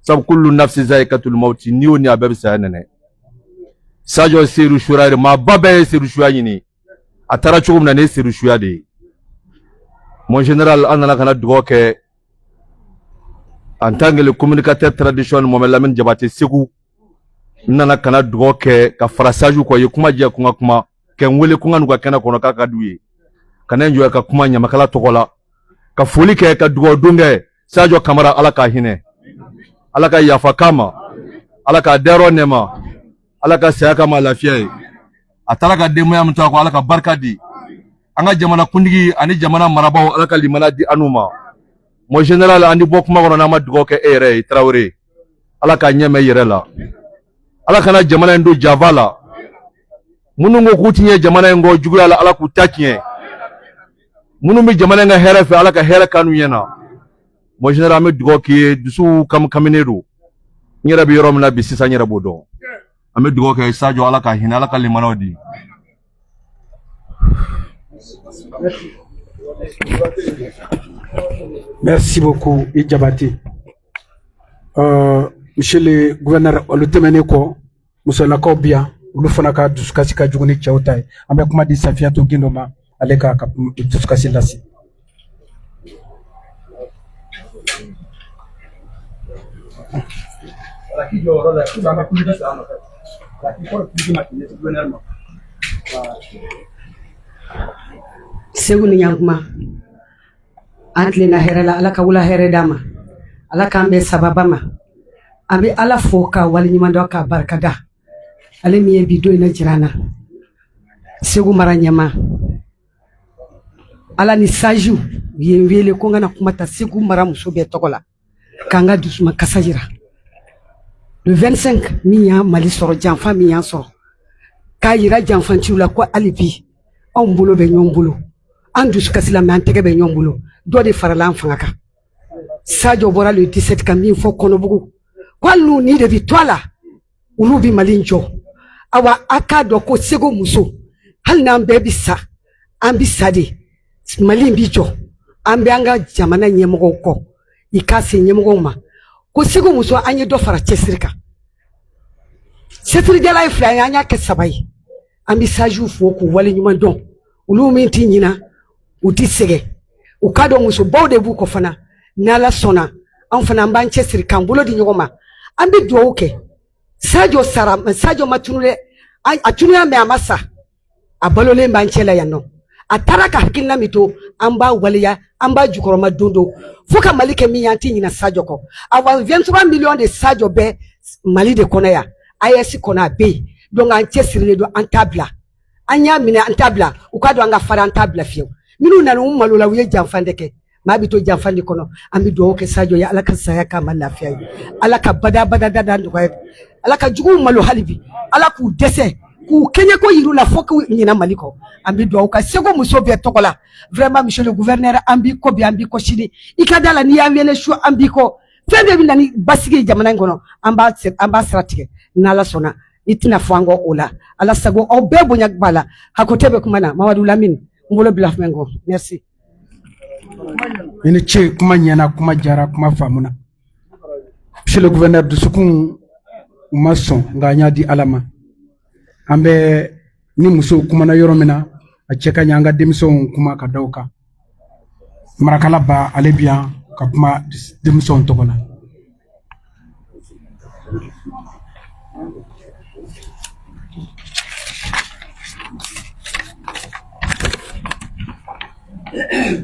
Sabu kullu nafsi zaikatul mauti, ni o ni a bɛɛ bɛ saya nɛnɛ. Sadio seyidu suya yɛrɛ, maaba bɛɛ ye seyidu suya ɲini, a taara cogo min na, nin ye seyidu suya de ye. Mon général, an nana ka na dugawu kɛ en tant que le communicateur traditionnel Mohamed Lamine Jabate Segu. N nana ka na dugawu kɛ ka fara saju kɔ. I ye kuma diya, ko n ka kuma kɛ, n wele ko n ka n'u ka kɛnɛ kɔnɔ, k'a ka d'u ye. Ka na n jɔ ka kuma ɲamakala tɔgɔ la, ka foli kɛ, ka dugawu don kɛ Sadio Kamara. Ala ka hinɛ, Ala ka yafa k'a ma, Ala k'a dayɔrɔ nɛma, Ala ka saya k'a ma lafiya ye. A taara ka denbaya min to a kɔ, Ala ka barika di. An ka jamana kuntigi ani jamana marabaaw, Ala ka limaniya di an n'u ma. Mon général, an ti bɔ kuma kɔnɔ n'an ma dugawu kɛ e yɛrɛ ye. Tarawele, Ala k'a ɲɛ mɛn i yɛrɛ la. Ala kana jamana in don janfa la. Minnu ko k'u ti ɲɛ jamana in kɔ juguya la, Ala k'u ta tiɲɛ. Minnu bɛ jamana in ka hɛrɛ fɛ, Ala ka hɛrɛ kanu ɲɛna. Mon général, an bɛ dugawu k'i ye. Dusuw kaminen don. N yɛrɛ bɛ yɔrɔ min na bi sisan, n yɛrɛ b'o dɔn. An bɛ dugawu kɛ Sadio, Ala ka hinɛ, Ala ka limanaw di. Merci beaucoup, i Jabate. Monsieur le gouverneur, olu tɛmɛnen kɔ, musolakaw bi yan, olu fana ka dusukasi ka jugu ni cɛw ta ye. An bɛ kuma di Safiyatu Gindo ma, ale k'a ka dusukasi lase. Segu ni ɲankuma, an tilenna hɛrɛ la. Ala ka wula hɛrɛ d'an ma, Ala k'an bɛn sababa ma. An bɛ Ala fo k'a waleɲuman dɔn, k'a barikada, ale min ye bi don in na jira an na. Segu mara ɲɛma, Ala ni sajiw u ye n wele ko n ka na kuma ta Segu mara muso bɛɛ tɔgɔ la, k'an ka dusuma kasa jira le 25 min y'an Mali sɔrɔ, janfa min y'an sɔrɔ, k'a yira janfanciw la ko hali bi anw bolo bɛ ɲɔgɔn bolo, an dusu kasi la, mɛ an tɛgɛ bɛ ɲɔgɔn bolo. Dɔ de farala an fanga kan. Sadio bɔra le 17 ka min fɔ Kɔnɔbugu, ko hali n'u ni de bi to a la, olu bi Mali jɔ. Awa, a k'a dɔn ko Segu muso, hali n'an bɛɛ bi sa, an bi sa de, Mali bi jɔ. An bɛ an ka jamana ɲɛmɔgɔw kɔ. I k'a se ɲɛmɔgɔw ma ko Segu muso, an ye dɔ fara cɛsiri kan. Cɛsirijala ye fila ye, an y'a kɛ saba ye. An bɛ sajiw fo k'u waleɲuman dɔn, olu min tɛ ɲina, u tɛ sɛgɛn. U k'a dɔn musobaw de b'u kɔ fana. N'Ala sɔnna, anw fana an b'an cɛsiri k'an bolo di ɲɔgɔn ma. An bɛ dugawu kɛ. Sadio sara, Sadio ma tunu dɛ, a tunuya mɛ a ma sa, a balolen b'an cɛ la yan nɔ. A taara ka hakilina min to, an b'a waleya, an b'a jukɔrɔma don don fo ka Mali kɛ min ye. An tɛ ɲinɛ Sadio kɔ. Awa, 23 millions de Sadio bɛ Mali de kɔnɔ yan, AES kɔnɔ a bɛ yen. Donc an cɛsirilen don, an t'a bila, an y'a minɛ, an t'a bila. U k'a dɔn an ka fara, an t'a bila fiyewu. Minnu nana u malo la, u ye janfa de kɛ, maa bɛ to janfa de kɔnɔ. An bɛ dugawu kɛ Sadio ye, Ala ka saya k'a ma lafiya ye, Ala ka bada bada da nɔgɔya, Ala ka juguw malo hali bi, Ala k'u dɛsɛ k'u kɛɲɛ ko yir'u la fo k'u ɲinɛ Mali kɔ. An bɛ dugawu ka Segu muso bɛɛ tɔgɔ la. Vraiment, monsieur le gouverneur, an b'i kɔ bi, an b'i kɔ sini. I ka da la, n'i y'an wele su, an b'i kɔ. Fɛn bɛɛ bɛ na ni basigi ye jamana in kɔnɔ, an b'a sira tigɛ. N'Ala sɔnna, i tɛna fɔ an kɔ o la. Ala sago, aw bɛɛ bonya b'a la. Hakote bɛ kuma na. Mamadu Lamini, n bolo bila fɛn kɔ. Merci. I ni ce, kuma ɲɛna, kuma jara, kuma faamuna. Monsieur le gouverneur, dusukun ma sɔn, nka an y'a di Ala ma. An bɛ ni musow kumana yɔrɔ min na, a cɛ ka ɲi an ka denmisɛnw kuma ka da o kan. Marakala ba, ale bi yan ka kuma denmisɛnw tɔgɔ la.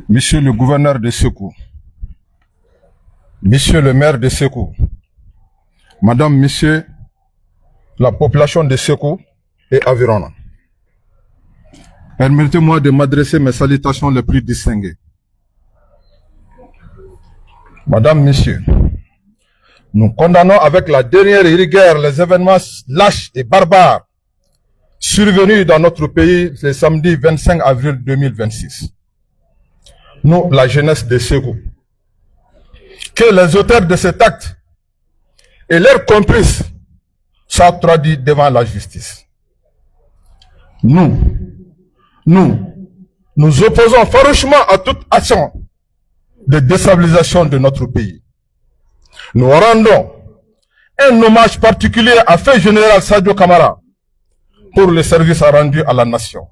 Monsieur le gouverneur de Ségou, Monsieur le maire de Ségou, Madame, Monsieur, la population de Ségou et environnant. Permettez-moi de m'adresser mes salutations les plus distinguées. Madame, Monsieur, nous condamnons avec la dernière rigueur les événements lâches et barbares survenus dans notre pays le samedi 25 avril 2026. Nous, la jeunesse de Ségou, que les auteurs de cet acte et leurs complices soient traduits devant la justice. Nous, nous nous opposons farouchement à toute action de déstabilisation de notre pays. Nous rendons un hommage particulier à feu général Sadio Kamara pour le service rendu à la nation.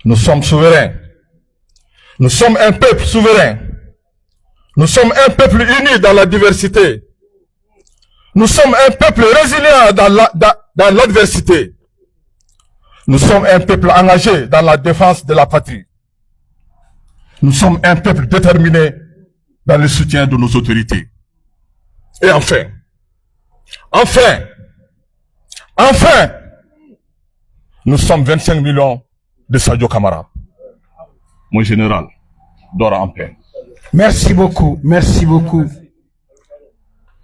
Nous sommes souverains. Nous sommes un peuple souverain. Nous sommes un peuple uni dans la diversité. Nous sommes un peuple résilient dans l'adversité. Nous sommes un peuple engagé dans la défense de la patrie. Nous sommes un peuple déterminé dans le soutien de nos autorités. Et enfin, enfin, enfin, nous sommes 25 millions de Sadio Camara. Mon général, dors en paix. Merci beaucoup, merci beaucoup.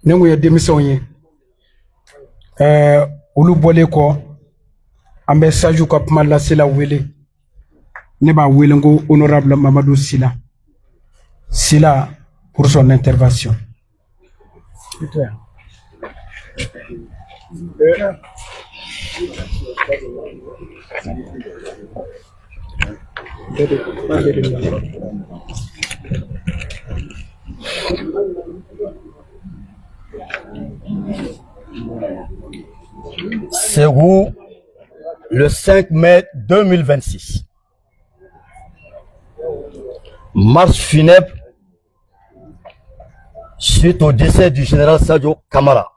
Ne kun ye denmisɛnw ye. Olu bɔlen kɔ, an bɛ sagew ka kuma lasela wele. Ne b'a wele n ko honorable Mamadou Sila. Sila pour son intervention. Ségou, le 5 mai 2026. Marche funèbre suite au décès du général Sadio Camara.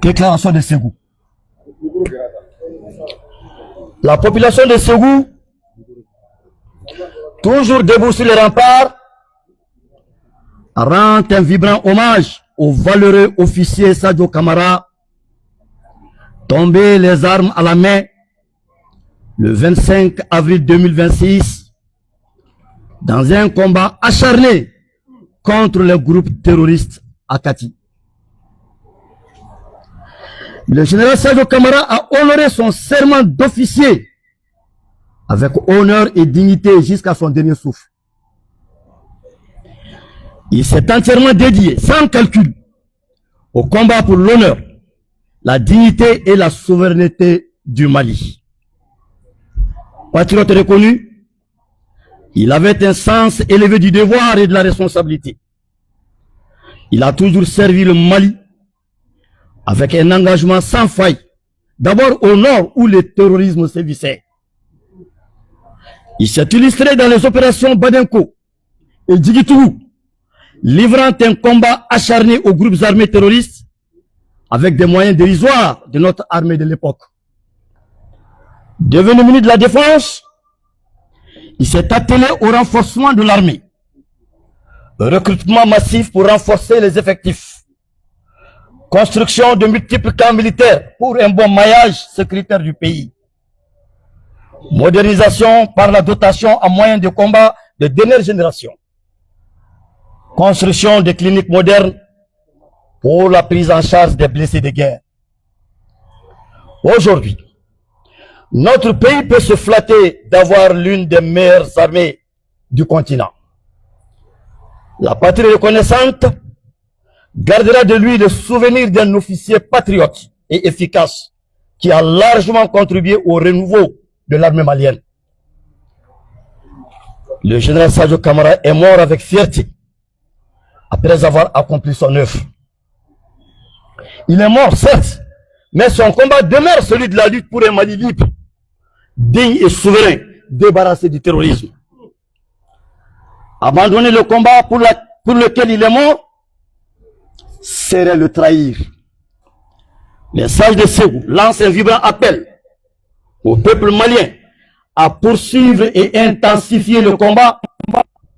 Déclaration de Ségou. La population de Ségou, toujours debout sur les remparts, rend un vibrant hommage au valeureux officier Sadio Camara, tombé les armes à la main le 25 avril 2026 dans un combat acharné contre les groupes terroristes à Kati. Le général Sadio Camara a honoré son serment d'officier avec honneur et dignité jusqu'à son dernier souffle. Il s'est entièrement dédié, sans calcul, au combat pour l'honneur, la dignité et la souveraineté du Mali. Patriote reconnu, il avait un sens élevé du devoir et de la responsabilité. Il a toujours servi le Mali avec un engagement sans faille, d'abord au nord où le terrorisme sévissait. Il s'est illustré dans les opérations Badenko et Djigitougou, livrant un combat acharné aux groupes armés terroristes avec des moyens dérisoires de notre armée de l'époque. Devenu ministre de la Défense, il s'est attelé au renforcement de l'armée. Recrutement massif pour renforcer les effectifs. Construction de multiples camps militaires pour un bon maillage sécuritaire du pays. Modernisation par la dotation en moyens de combat de dernière génération. Construction de cliniques modernes pour la prise en charge des blessés de guerre. Aujourd'hui, notre pays peut se flatter d'avoir l'une des meilleures armées du continent. La patrie reconnaissante gardera de lui le souvenir d'un officier patriote et efficace qui a largement contribué au renouveau de l'armée malienne. Le général Sadio Camara est mort avec fierté après avoir accompli son œuvre. Il est mort, certes, mais son combat demeure celui de la lutte pour un Mali libre, digne et souverain, débarrassé du terrorisme. Abandonner le combat pour lequel il est mort serait le trahir. Les sages de Ségou lancent un vibrant appel au peuple malien à poursuivre et intensifier le combat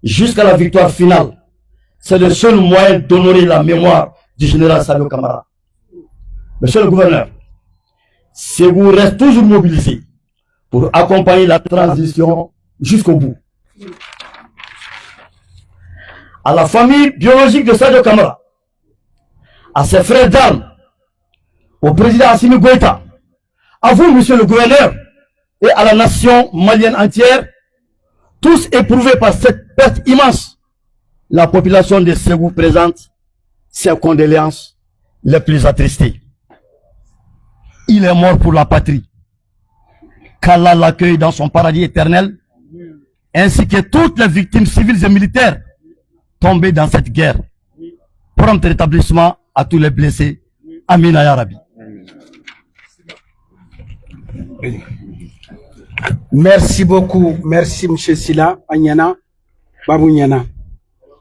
jusqu'à la victoire finale. C'est le seul moyen d'honorer la mémoire du général Sadio Camara. Monsieur le gouverneur, Ségou reste toujours mobilisé pour accompagner la transition jusqu'au bout. À la famille biologique de Sadio Camara, à ses frères d'armes, au président Assimi Goïta, à vous, monsieur le gouverneur, et à la nation malienne entière, tous éprouvés par cette perte immense, la population de Ségou présente ses condoléances les plus attristées. Il est mort pour la patrie. Qu'Allah l'accueille dans son paradis éternel, ainsi que toutes les victimes civiles et militaires tombées dans cette guerre. Prompt rétablissement à tous les blessés. Amina ya Rabbi. Merci beaucoup, merci M. Sila, Agnana, Babou Niana.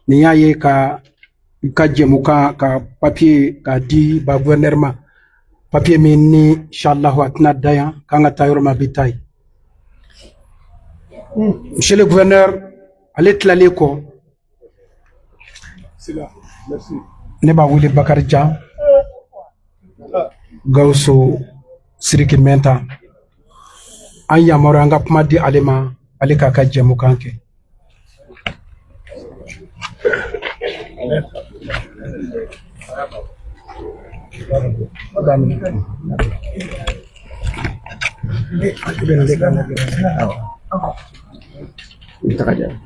Nin y'a ye ka i ka jɛmukan ka papier k'a di ba gouverneur ma, papier min ni inshallah a tɛna da yan k'an ka taa yɔrɔ min a bɛ taa yen. Monsieur le gouverneur, ale tilalen kɔ, ne b'a wele Bakarijan Gawusu Siriki Mɛnta. An yamaruya an ka kuma di ale ma, ale k'a ka jɛmukan kɛ.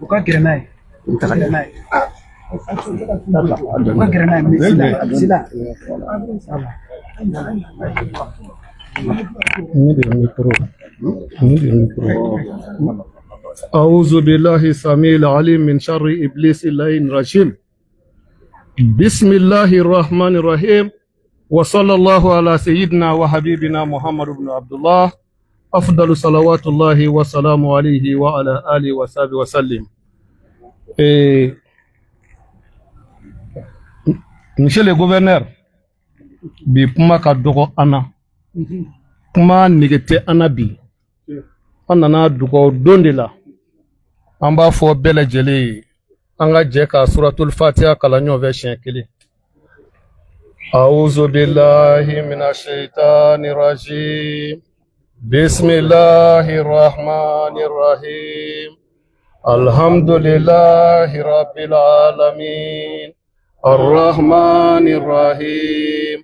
U ka gɛrɛ n'a ye. U ka gɛrɛ n'a ye. U ka gɛrɛ n'a ye. Sila. أعوذ بالله السميع العليم من شر إبليس اللعين الرجيم بسم الله الرحمن الرحيم وصلى الله على سيدنا وحبيبنا محمد بن عبد الله أفضل صلوات الله وسلامه عليه وعلى آله وصحبه وسلم. Et Monsieur le gouverneur, bi kuma ka dɔgɔ an na, kuma nege tɛ an na bi. An nana dugawu don de la. An b'a fɔ bɛɛ lajɛlen ye, an ka jɛ ka suratul fatiha kalan ɲɔgɔn fɛ siɲɛ kelen. أعوذ بالله من الشيطان الرجيم بسم الله الرحمن الرحيم الحمد لله رب العالمين الرحمن الرحيم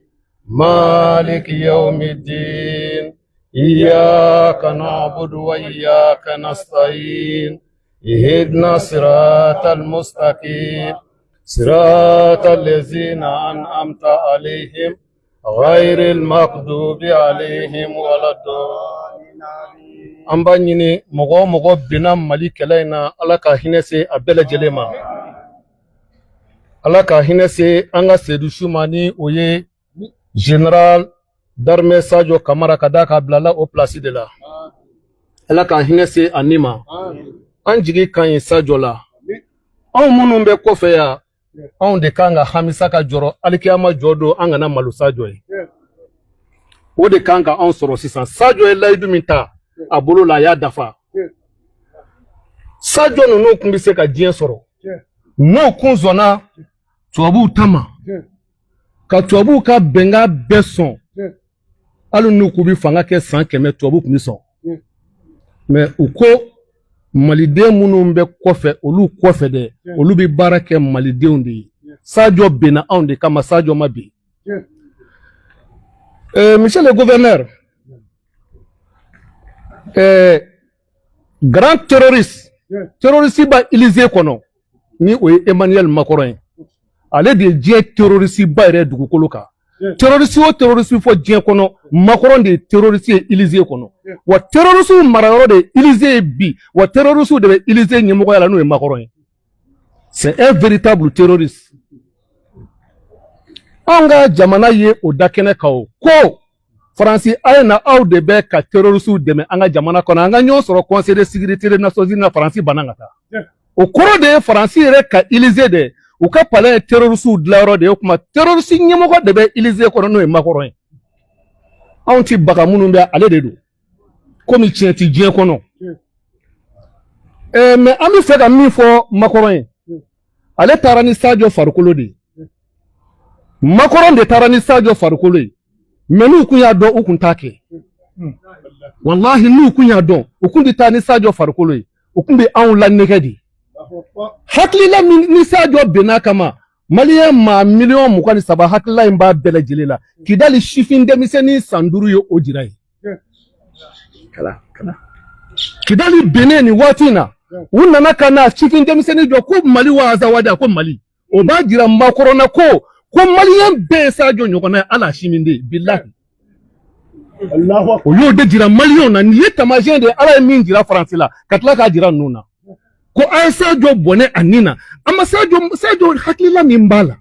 مالك يوم الدين إياك نعبد وإياك نستعين اهدنا صراط المستقيم صراط الذين أنعمت عليهم غير المغضوب عليهم ولا الضالين. An b'a ɲini mɔgɔ o mɔgɔ binna Mali kɛlɛ in na, Ala ka hinɛ se a bɛɛ lajɛlen ma. Ala ka hinɛ se an ka sedusu ma, ni o ye général d'armée Sadio Kamara, ka d'a kan a bilala o place de la. Ala ka hinɛ se a ni ma. An jigi ka ɲi Sadio la. Anw minnu bɛ kɔfɛ yan, anw de kan ka hamisa ka jɔrɔ alikiyama jɔ don, an kana malo Sadio ye. O de kan ka anw sɔrɔ sisan. Sadio ye layidu min ta a bolo la, a y'a dafa. Sadio ninnu kun bɛ se ka diɲɛ sɔrɔ n'o kun sɔnna tubabuw ta ma, ka tubabuw ka bɛnkan bɛɛ sɔn. Hali n'u k'u bɛ fanga kɛ san 100, tubabuw tun bɛ sɔn. Mɛ u ko maliden minnu bɛ kɔfɛ, olu kɔfɛ dɛ, olu bɛ baara kɛ malidenw de ye. Sadio benna anw de kama, Sadio ma bin. Monsieur le gouverneur, grand terroriste, terroriste ba Élysée kɔnɔ, ni o ye Emmanuel Macron ye, ale de ye diɲɛ terroriste ba yɛrɛ dugukolo kan. Terroriste o terroriste fɔ diɲɛ kɔnɔ, Macron de ye terroriste ye Élysée kɔnɔ. Wa terroriste marayɔrɔ de ye Élysée ye bi, wa terroriste de bɛ Élysée ɲɛmɔgɔya la, n'o ye Macron ye. C'est un véritable terroriste. Anw ka jamana ye o da kɛnɛ kan, o ko Faransi, a ye na, aw de bɛ ka terroriste dɛmɛ an ka jamana kɔnɔ. An ka ɲɔgɔn sɔrɔ Conseil de sécurité des Nations Unies na. Faransi banna ka taa. O kɔrɔ de ye Faransi yɛrɛ ka Élysée de, u ka palais ye terroriste dilanyɔrɔ de ye. O kuma terroriste ɲɛmɔgɔ de bɛ Élysée kɔnɔ, n'o ye Macron ye. Anw ti baga minnu bɛ, ale de don, komi tiɲɛ ti diɲɛ kɔnɔ. Mɛ an bɛ fɛ ka min fɔ Macron ye, ale taara ni Sadio farikolo de ye. Macron de taara ni Sadio farikolo ye. Mɛ n'u kun y'a dɔn, u kun t'a kɛ. Walahi, n'u kun y'a dɔn, u kun tɛ taa ni Sadio farikolo ye. U kun bɛ anw lanɛgɛ de. Hakilila min ni Sadio bɛnna kama, maliyɛn maa miliyɔn 23, hakilila in b'a bɛɛ lajɛlen la. Kidali sifin denmisɛnnin san 5 ye o jira ye. Kidali bennen nin waati in na, u nana ka na sifin denmisɛnnin jɔ ko Mali wa Azawadi, ko Mali. O b'a jira Macron na ko maliyɛn bɛɛ ye Sadio ɲɔgɔnna ye, hali a siminden, bilahi. O y'o de jira maliyɛnw na. Nin ye taamasiyɛn de ye, Ala ye min jira Faransi la, ka tila k'a jira ninnu na, ko an ye Sadio bɔnɛ a nin na. An ma Sadio hakilila min b'a la,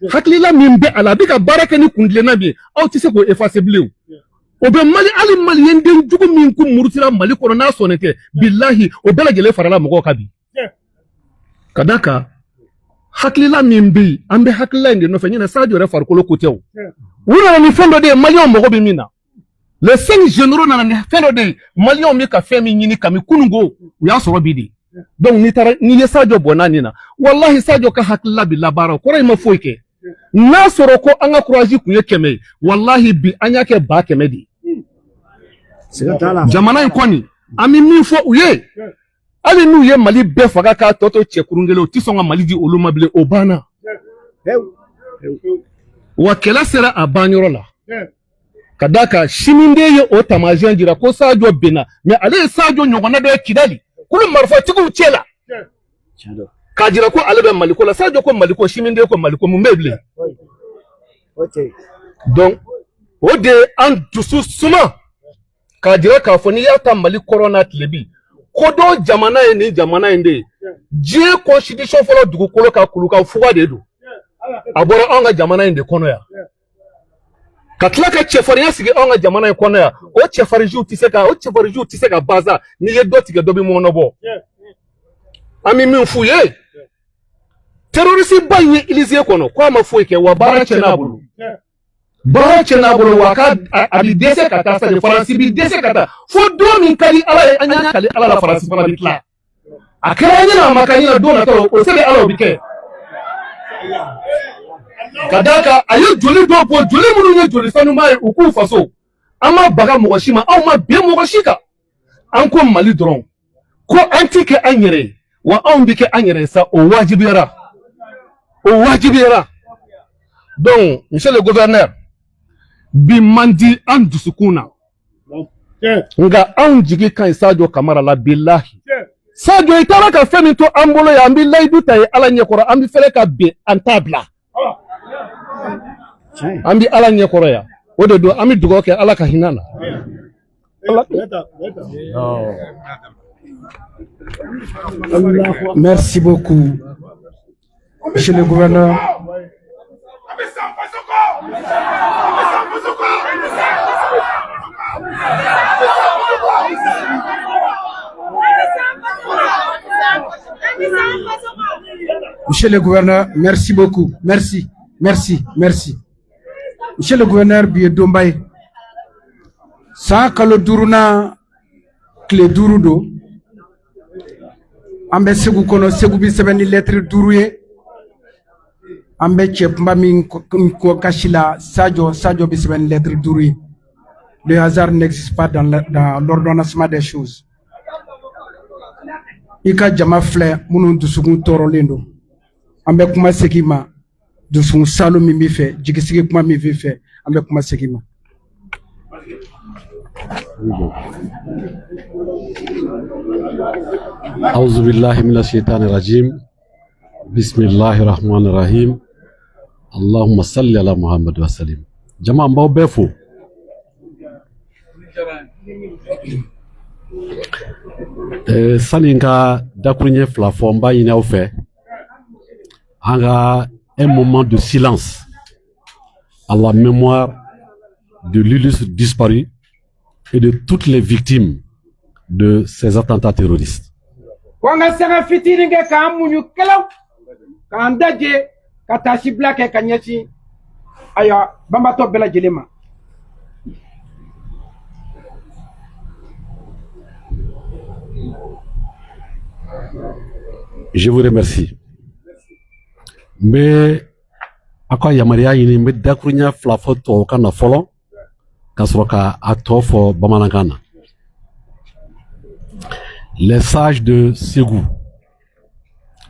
hakilila min bɛ a la, a bɛ ka baara kɛ ni kuntilenna min ye, aw tɛ se k'o effacer bilen. O bɛ Mali, hali maliyɛn den jugu min kun murutira Mali kɔnɔ n'a sɔnnen tɛ, bilahi, o bɛɛ lajɛlen farala mɔgɔw kan bi. Ka d'a kan hakilila min bɛ yen, an bɛ hakilila in de nɔfɛ. Ɲinɛ Sadio yɛrɛ farikolo ko tɛ o. U nana ni fɛn dɔ de ye, maliyɛnw mago bɛ min na. Les cinq généraux nana ni fɛn dɔ de ye. Maliyɛnw bɛ ka fɛn min ɲini kami kununko, u y'a sɔrɔ bi de. Donc n'i taara, n'i ye Sadio bɔ n'a nin na, walahi, Sadio ka hakilila bi labaara, o kɔrɔ i ma foyi kɛ. N'a sɔrɔ ko an ka courage kun ye 100 ye, walahi, bi an y'a kɛ 100 000 de ye. Jamana in kɔni, an bɛ min fɔ u ye, hali n'u ye Mali bɛɛ faga k'a tɔ to cɛkurun kelen, u ti sɔn ka Mali di olu ma bilen. O banna wa, kɛlɛ sera a banyɔrɔ la. Ka d'a kan simiden ye o taamasiyɛn jira ko Sadio benna, mais ale ye Sadio ɲɔgɔnna dɔ ye Kidali kulu marifatigiw cɛ la, k'a jira ko ale bɛ Maliko la. Sadio ko Maliko, simiden ko Maliko, mun bɛ bilen? Donc o de ye an dusu suma k'a jira k'a fɔ n'i y'a ta Mali kɔrɔ n'a tilebi kodɔn jamana ye, nin jamana in de ye diɲɛ constitution fɔlɔ dugukolo ka kulukan fuga de don. A bɔra anw ka jamana in de kɔnɔ yan, ka tila ka cɛfarinya sigi anw ka jamana in kɔnɔ yan. O cɛfarinjiw tɛ se ka, o cɛfarinjiw tɛ se ka ban sa. N'i ye dɔ tigɛ, dɔ bɛ mɔnɔ bɔ. An bɛ min f'u ye, terroriste ba in ye Élysée kɔnɔ ko a ma foyi kɛ wa, baara tiɲɛna a bolo, baara tiɲɛna a bolo wa. K'a a bi dɛsɛ ka taa sa de, Faransi bi dɛsɛ ka taa fo don min ka di Ala ye. An y'a kali Ala la, Faransi fana bi tila. A kɛra ɲɛna, a ma kɛ ɲɛna, don nataw o se bɛ Ala, o bi kɛ. Ka d'a kan a ye joli dɔw bɔ, joli minnu ye joli sanuba ye u k'u faso. An ma baga mɔgɔ si ma, anw ma bin mɔgɔ si kan, an ko Mali dɔrɔn, ko an ti kɛ an yɛrɛ ye wa, anw bi kɛ an yɛrɛ ye sa. O wajibiyara, o wajibiyara. Donc monsieur le gouverneur, bi man di an dusukun na, nka anw jigi ka ɲi Sadio Kamara la. Bilahi, Sadio, i taara ka fɛn min to an bolo yan, an bɛ layidu ta ye Ala ɲɛkɔrɔ, an bɛ fɛrɛ ka bin, an t'a bila. An bɛ Ala ɲɛkɔrɔ yan, o de don an bɛ dugawu kɛ, Ala ka hinɛ na. Ala. Merci beaucoup, monsieur le gouverneur. Monsieur le gouverneur, merci beaucoup. Merci, merci, merci. Monsieur le gouverneur, bi ye donba ye. San kalo duurunan tile 5 don. An bɛ Segu kɔnɔ, Segu bi sɛbɛn ni lɛtiri 5 ye. An bɛ cɛ kunba min kɔ kasi la, Sadio, Sadio bi sɛbɛn ni lɛtiri 5 ye. Le hasard n'existe pas dans l'ordonnancement des choses. I ka jama filɛ minnu dusukun tɔɔrɔlen don. An bɛ kuma segin ma, dusukun salo min b'i fɛ, jigisigi kuma min b'i fɛ, an bɛ kuma segin ma. أعوذ بالله من الشيطان الرجيم، بسم الله الرحمن الرحيم، اللهم صل على محمد وسلم. Jama, n b'aw bɛɛ fo. Sani n ka dakuruɲɛ fila fɔ, n b'a ɲini aw fɛ, an ka un moment de silence à la mémoire de l'illustre disparu et de toutes les victimes de ces attentats terroristes. Ko an ka sanga fitinin kɛ k'an muɲu kɛlɛw k'an daje ka taasibila kɛ ka ɲɛsin ayiwa banbatɔ bɛɛ lajɛlen ma. Je vous remercie. N bɛ aw ka yamaruya ɲini, n bɛ dakuruɲɛ fila fɔ tubabukan na fɔlɔ, ka sɔrɔ ka a tɔ fɔ bamanankan na. Les sages de Ségou,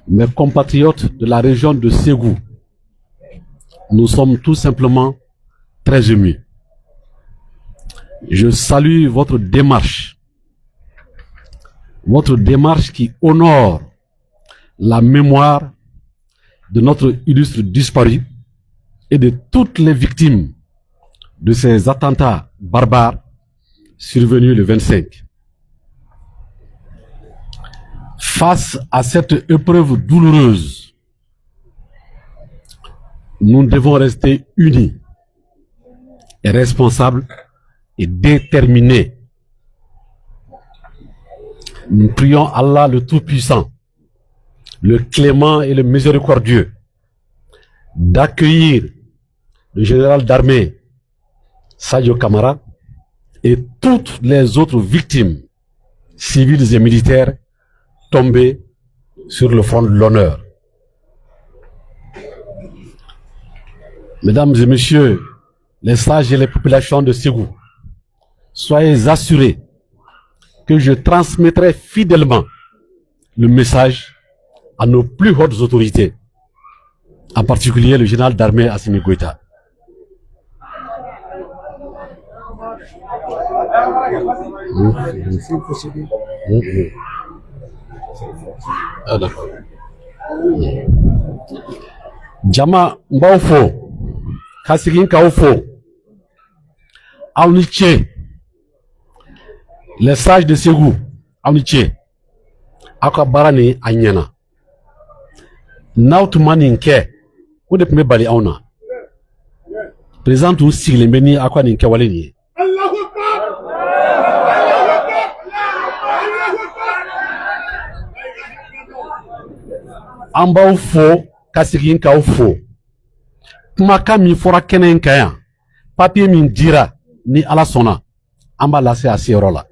mes compatriotes de la région de Ségou, nous sommes tout simplement très émus. Je salue votre démarche qui honore la mémoire de notre illustre disparu et de toutes les victimes de ces attentats barbares survenus le 25. Face à cette épreuve douloureuse, nous devons rester unis et responsables et déterminés. Nous prions Allah le Tout-Puissant, le clément et le miséricordieux, d'accueillir le général d'armée Sadio Kamara Et toutes les autres victimes civiles et militaires tombées sur le front de l'honneur. Mesdames et messieurs, les sages et les populations de Ségou, soyez assurés que je transmettrai fidèlement le message à nos plus hautes autorités, en particulier le général d'armée Assimi Goïta. Ah, d'accord. Jama, n b'aw fo ka segin k'aw fo. Aw ni ce, les sages de Ségou, aw ni ce. Aw ka baara nin a ɲɛna. N'aw tun ma nin kɛ, o de tun bɛ bali anw na. Président tun sigilen bɛ ni aw ka nin kɛwale nin ye. An b'aw fo ka segin k'aw fo. Kumakan min fɔra kɛnɛ in kan yan, papiye min dira, ni Ala sɔnna, an b'a lase a seyɔrɔ la.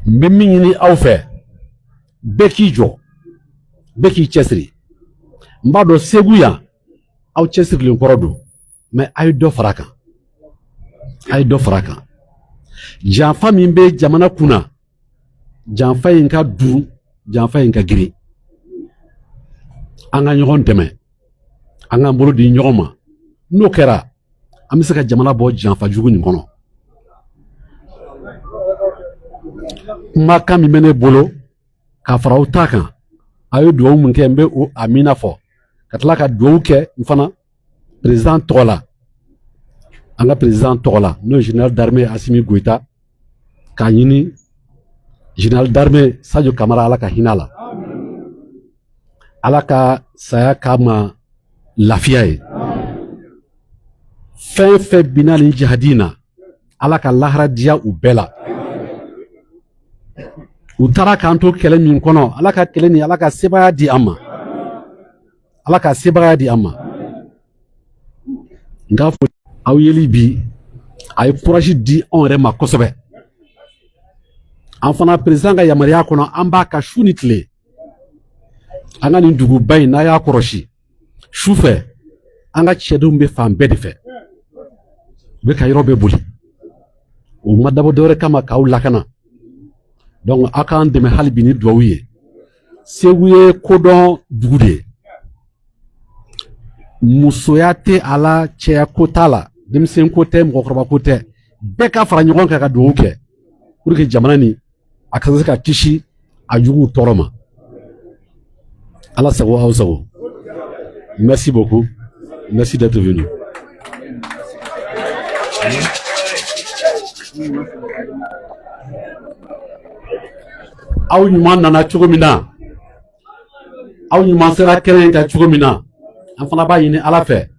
N bɛ min ɲini aw fɛ, bɛɛ k'i jɔ, bɛɛ k'i cɛsiri. N b'a dɔn Segu yan, aw cɛsirilen kɔrɔ don, mais a ye dɔ fara a kan, a ye dɔ fara a kan. Janfa min bɛ jamana kunna, janfa in ka dun, janfa in ka girin. An ka ɲɔgɔn dɛmɛ, an k'an bolo di ɲɔgɔn ma. N'o kɛra, an bɛ se ka jamana bɔ janfa jugu nin kɔnɔ. Kumakan min bɛ ne bolo ka fara aw ta kan, a ye dugawu min kɛ, n bɛ o amina fɔ, ka tila ka dugawu kɛ n fana président tɔgɔ la, an ka président tɔgɔ la, n'o ye général d'armée Assimi Goïta, k'a ɲini général d'armée Sadio Kamara, Ala ka hinɛ a la, Ala ka saya k'a ma lafiya ye. Fɛn fɛn binna nin jihadi in na, Ala ka lahara diya u bɛɛ la. U taara k'an to kɛlɛ min kɔnɔ, Ala ka kɛlɛ nin, Ala ka sebaaya di an ma, Ala ka sebaaya di an ma. N k'a fɔ aw yeli bi, a ye courage di anw yɛrɛ ma kosɛbɛ. An fana président ka yamaruya kɔnɔ, an b'a ka su ni tile. An ka nin duguba in, n'a y'a kɔlɔsi su fɛ, an ka cɛdenw bɛ fan bɛɛ de fɛ, u bɛ ka yɔrɔ bɛɛ boli. O ma dabɔ dɔwɛrɛ kama k'aw lakana. Donc aw k'an dɛmɛ hali bi ni duwawu ye. Segu ye kodɔn dugu de ye. Musoya tɛ a la, cɛya ko t'a la, denmisɛn ko tɛ, mɔgɔkɔrɔba ko tɛ. Bɛɛ ka fara ɲɔgɔn kan ka duwawu kɛ pour que jamana nin a ka se ka kisi a juguw tɔɔrɔ ma. Ala sago, aw sago. Merci beaucoup, merci d'être venu. Aw ɲuman nana cogo min na, aw ɲuman sera kɛnɛ in kan cogo min na, an fana b'a ɲini Ala fɛ,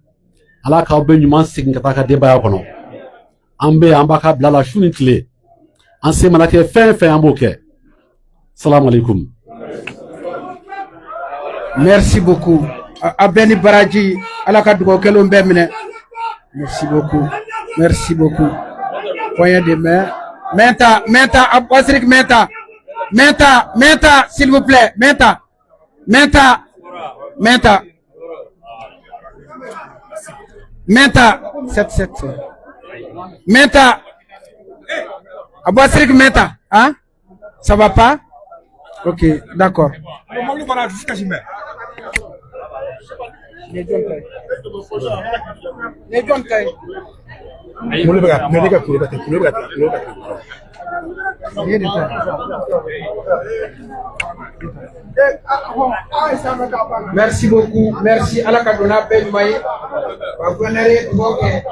Ala k'aw bɛɛ ɲuman segin ka taa ka denbaya kɔnɔ. An bɛ yan, an b'a ka bila la su ni tile. An se mana kɛ fɛn fɛn, an b'o kɛ. Salamu alaikum. Merci beaucoup. A bɛɛ ni baraji, Ala ka dugawu kɛlenw bɛɛ minɛ. Merci beaucoup. Merci beaucoup. Poignée de main. Menta, Menta, Abouasrik Menta. Menta, Menta, s'il vous plaît. Menta. Menta. Menta. Menta. 7, 7. Menta. Abouasrik Menta. Hein? Ça va pas? Ok, d'accord. Merci beaucoup. Merci. Ala ka donna bɛɛ ɲuman ye. Wa gouverneur ye dugawu kɛ.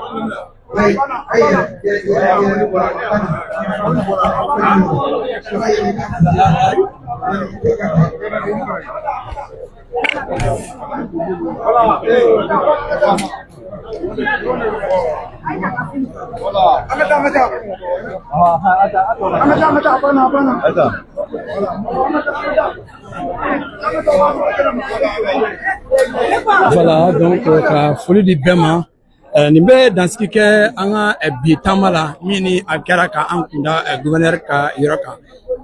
Voilà, donc ka foli di bɛɛ ma. Nin bɛ dansigi kɛ an ka bi taama la, min ni a kɛra ka an kunda gouverneur ka yɔrɔ kan,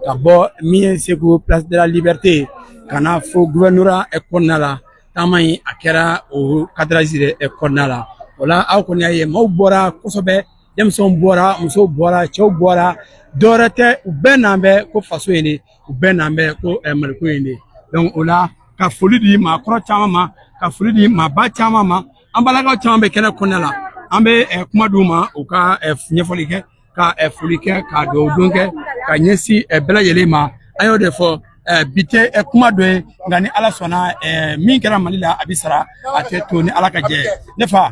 ka bɔ min ye Segu Place de la Liberté ka na fo gouvernorat kɔnɔna la. Taama in a kɛra o cadrage de kɔnɔna la. O la, aw kɔni y'a ye, maaw bɔra kosɛbɛ, denmisɛnw bɔra, musow bɔra, cɛw bɔra. Dɔwɛrɛ tɛ, u bɛɛ n'an bɛ ko faso in de, u bɛɛ n'an bɛ ko maliko in de. Donc o la, ka foli di maakɔrɔ caman ma, ka foli di maaba caman ma. An balakaw caman bɛ kɛnɛ kɔnɔna la. An bɛ kuma d'u ma, u ka ɲɛfɔli kɛ, ka foli kɛ, ka dugawu don kɛ ka ɲɛsin bɛɛ lajɛlen ma. An y'o de fɔ, bi tɛ kuma dɔ ye, nka ni Ala sɔnna, min kɛra Mali la, a bɛ sara, a tɛ to, ni Ala ka jɛ. Ne fa,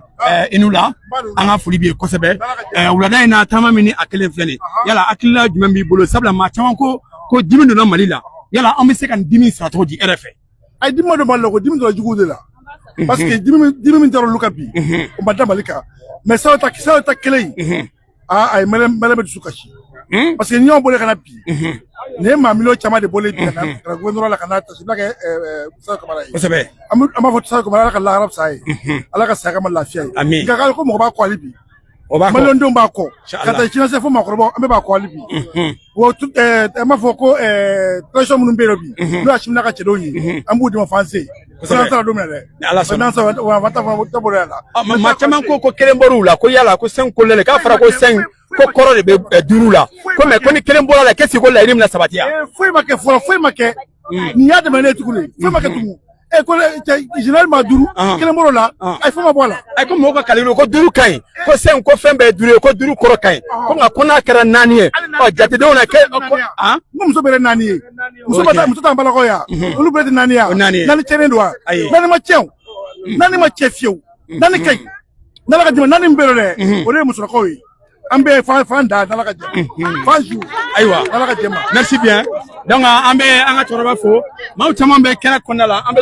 i n'u la, an ka foli b'i ye kosɛbɛ. Wulada in na, taama min ni a kelen filɛ nin, yala hakilina jumɛn b'i bolo? Sabula maa caman ko dimi donna Mali la. Yala an bɛ se ka nin dimi sara cogo di e yɛrɛ fɛ? Ayi, dimi ma don Mali la ko dimi donna juguw de la, parce que dimi min taara olu kan bi, o ma da Mali kan. Mais Sadio ta kelen in, aa, a ye maliyɛn bɛ dusu kasi, parce que n'i y'anw bɔlen ka na bi, nin ye maa miliyɔn caman de bɔlen bi ka na ka na gouvernorat la ka na tasibila kɛ Sadio Kamara ye. An b'a fɔ Sadio Kamara, Ala ka lahara fisaya ye, Ala ka saya kama lafiya ye. Amin. Nka k'ale ko mɔgɔ b'a kɔ hali bi. O b'a kɔ. Maliyɛndenw b'a kɔ. Inshallah. Ka taa jinɛsɛ fo maakɔrɔbaw, an bɛɛ b'a kɔ hali bi. Wa an b'a fɔ ko transition minnu bɛ yen nɔ bi, n'o y'a Assimi n'a ka cɛdenw ye, an b'u dɛmɛ f'an se. N'an sara don min na dɛ. Ni Ala sɔnna. N'an sara, wa an ta bolo la. Maa caman ko kelen bɔr'u la, ko yala ko cinq ko lɛlɛ, k'a fɔra ko cinq ko kɔrɔ de bɛ duuru la, ko mais ko ni kelen bɔra la, qu'est-ce que ko laɲini bɛna sabati yan? Foyi ma kɛ fɔlɔ, foyi ma kɛ. Nin y'a daminɛ tuguni, foyi ma kɛ tugun. E ko cɛ général maa duuru, kelen bɔr'o la, ayi, foyi ma bɔ a la. Ayi, ko mɔgɔw ka calcul ko duuru ka ɲi, ko cinq ko fɛn bɛɛ ye duuru ye, ko duuru kɔrɔ ka ɲi, ko nka ko n'a kɛra naani ye, ɔ jatedenw na kɛ ko N ko muso bɛɛ ye naani ye. Muso ma taa, muso t'an balakaw ya. Olu bɛɛ tɛ naani ya. O naani ye. Naani cɛnnen don wa? Ayi. Naani ma tiɲɛ o. Naani ma tiɲɛ fiyewu. Naani ka ɲi. N'Ala ka jɛma, naani min bɛ yen dɛ, o de ye musolakaw ye. An bɛɛ fan fan da, n'Ala ka jɛma. Fan su. Ayiwa. N'Ala ka jɛma. Merci bien. Donc an bɛ an ka cɛkɔrɔba fo. Maaw caman bɛ kɛnɛ kɔnɔna la, an bɛ